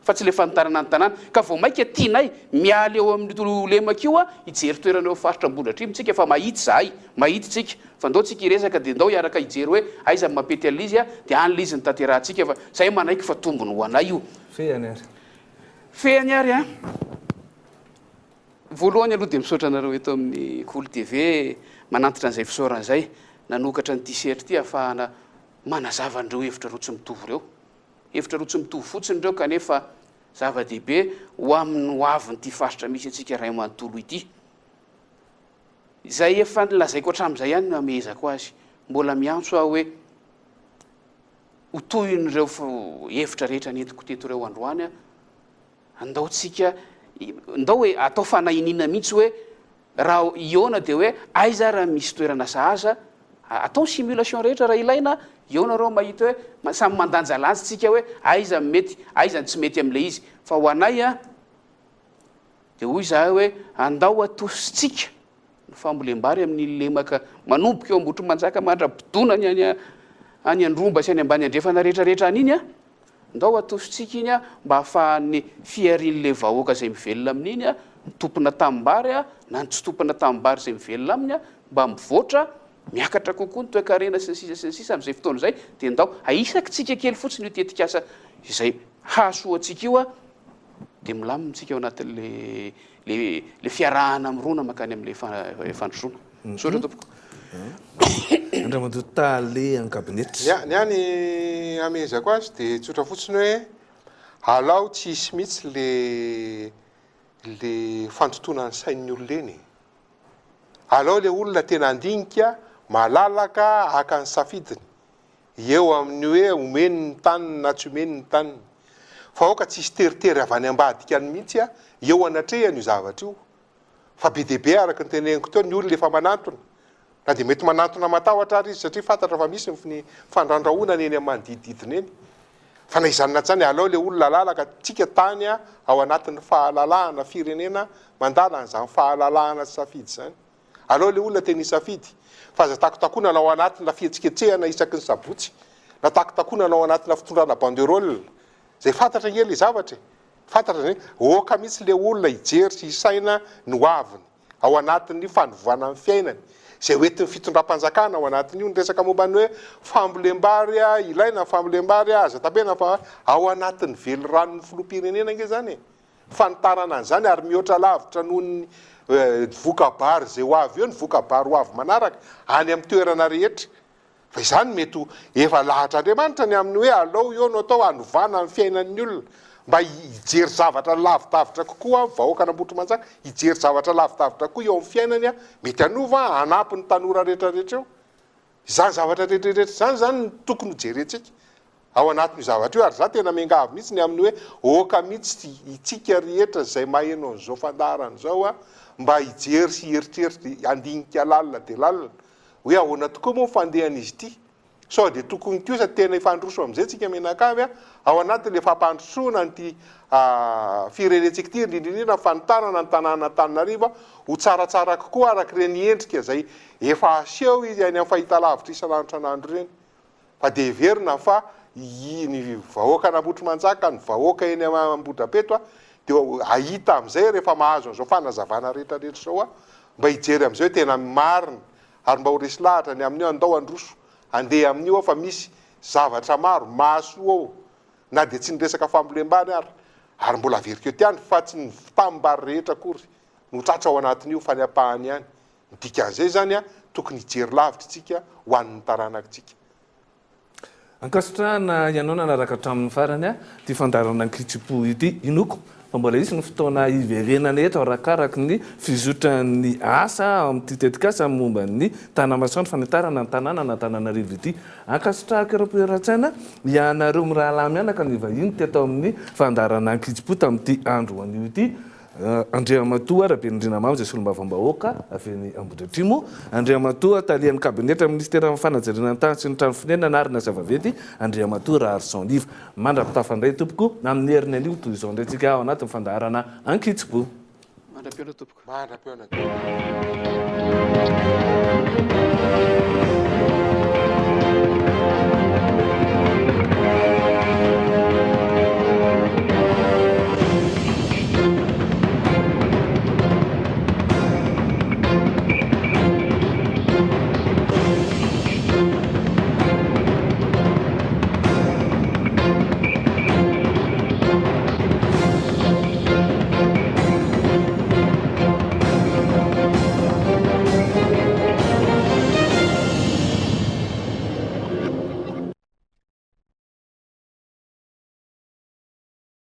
fa tsy ilay fanitarana ny tanàna ka vao mainka tianay miala eo amin'io lemaka io hijery toerana eo amin'ny faritra Ambohidratrimo tsika fa mahita izahay, mahita tsika fa ndao tsika hiresaka dia ndao hiaraka hijery hoe aiza no mampety an'ilay izy dia any ilay izy no tanterahantsika fa izahay manaiky fa tombony ho anay io. Fehiny ary. Fehiny ary an! Voalohany aloha dia misaotra anareo eto amin'ny Kolo TV manantitra an'izay fisaorana izay nanokatra an'ity sehatra ity ahafahana manazava an'ireo hevitra roa tsy mitovy ireo. Hevitra roa tsy mitovy fotsiny ireo kanefa zava-dehibe ho amin'ny ho avin'ity faritra misy antsika iray manontolo ity. Izay efa nolazaiko hatramin'izay ihany no hamehezako azy. Mbola miantso aho hoe ho tohin'ireo hevitra rehetra nentiko teto ireo androany aho. Andao tsika, ndao e, atao fanahiniana mihitsy hoe raha hihaona dia hoe aiza ary misy toerana sahaza, atao ny simulation rehetra raha ilaina, eo nareo mahita hoe samy mandanjalanja tsika hoe aiza ny mety, aiza ny tsy mety amin'ilay izy. Fa ho anay an, dia hoy izahay hoe andao atositsika ny fambolem-bary amin'iny lemaka manomboka eo Ambohitrimanjaka mandra-pidonany any any Andromba sy any ambany andrefana rehetra rehetra any iny an, ndao atositsika iny an mba ahafahan'ny fiharian'ilay vahoaka izay mivelona amin'iny an, ny tompona tanimbary an, na ny tsy tompona tanimbary izay mivelona aminy an, mba mivoatra, miakatra kokoa ny toekarena sy ny sisa sy ny sisa amin'izay fotoana izay dia ndao ahisakitsika kely fotsiny io tetikasa izay hahasoa antsika io an, dia milamina tsika ao anatin'ilay Le le fiarahana mirona mankany amin'ilay fandrosoana. Misaotra tompoko. Andriamatoa Tale an-kabinetra. Ny ahy ny hamehezako azy dia tsotra fotsiny hoe alao tsy hisy mihitsy le le fandotoana ny sain'ny olona eny e. Alao le olona tena handinika malalaka haka ny safidiny. Eo amin'ny hoe omeny ny taniny na tsy omeny ny taniny. Fa aoka tsy hisy teritery avy any ambadika any mihitsy eo anatrehany io zavatra io. Fa be dia be araka ny teneniko teo ny olona efa manantona. Na dia mety manantona matahotra ary izy satria fantatra fa misy ny fandrandrahonana eny amin'ny manodidididina eny. Fa na izany na tsy izany aleo ilay olona halalaka, tsika tany ao anatin'ny fahalalahana, firenena mandala an'izany fahalalahana sy safidy izany. Aleo le olona tena hisafidy fa aza takotakonana ao anatina fihetsiketsehana isaky ny sabotsy na takotakonana ao anatina fitondrana banderole zay fantatra ange le zavatra e! Fantatra zay, oka mihitsy le olona hijery sy hisaina ny ho aviny ao anatin'ny fanovana ny fiainany zay ho entin'ny fitondram-panjakana ao anatin'io ny resaka momba ny hoe fambolem-bary ilaina ny fambolem-bary aza tapena fa ao anatin'ny veliranon'ny filoham-pirenena ange zany e! Fanitarana an'izany ary mihoatra lavitra noho ny voka-bary izay ho avy eo ny voka-bary ho avy manaraka any amin'ny toerana rehetra. Fa izany mety ho efa lahatr'Andriamanitra ny amin'ny hoe alao eo no atao hanovana ny fiainan'ny olona mba hijery zavatra lavidavitra kokoa vahoakan'Ambohitrimanjaka hijery zavatra lavidavitra kokoa eo amin'ny fiainany mety hanova hanampy ny tanora rehetra rehetra eo. Izany zavatra rehetra rehetra izany izany no tokony ho jerentsika ao anatin'io zavatra io ary za tena miangavy mihitsy ny amin'ny hoe oka mihitsy itsika rehetra izay maheno an'izao fandaharana izao a mba hijery sy hieritreritra handinika lalina dia lalina hoe ahoana tokoa moa ny fandehan'izy ity sao dia tokony kosa tena hifandroso amin'izay tsika mianakavy a ao anatin'ilay fampandrosoana an'ity firenentsika ity indrindra indrindra ny fanitarana ny tanàn'Antananarivo ho tsaratsara kokoa araka ireny endrika izay efa aseho izy any amin'ny fahitalavitra isan'andro isan'andro ireny fa dia heverina fa ny vahoakan'Ambohitrimanjaka, ny vahoaka eny Ambohidrapeto dia hahita amin'izay rehefa mahazo an'izao fanazavana rehetra rehetra izao mba hijery amin'izay hoe tena marina ary mba ho resy lahatra ny amin'io andao handroso handeha amin'io aho fa misy zavatra maro mahasoa ao na dia tsy ny resaka fambolem-bary ary ary mbola averiko eto ihany fa tsy ny tanimbary rehetra akory no tratra ao anatin'io fa ny ampahany ihany Ny dikan'izay izany, tokony hijery lavitra isika ho an'ny taranakitsika. Ankasitrahana ianao nanaraka hatramin'ny farany ity fandaharana an-kitsim-po ity. Inoako fa mbola hisy ny fotoana hiverenana eto arakaraky ny fizotran'ny asa amin'ity tetikasa momba ny Tanamasoandro fanitarana ny tanànan'Antananarivo ity. Ankasitrahako eram-po-eran-tsaina ianareo mirahalahy mianaka nivahiny teto amin'ny fandaharana an-kitsim-po tamin'ity andro anio ity. Andriamatoa Rabenirina Mamy izay solombavambahoaka avy eny Ambohidratrimo, Andriamatoa Talehan'ny Kabinetra Minisiteran'ny Fanajariana ny Tany sy ny Trano Fonenana ary ny Asa Vaventy, Andriamatoa Raharison Liva. Mandra-pitafa indray tompoko, amin'ny heriny anio toy izao indray tsika ao anatin'ny fandaharana Ankitsim-po. Mandra-pihaona tompoko. Mandra-pihaona tompoko.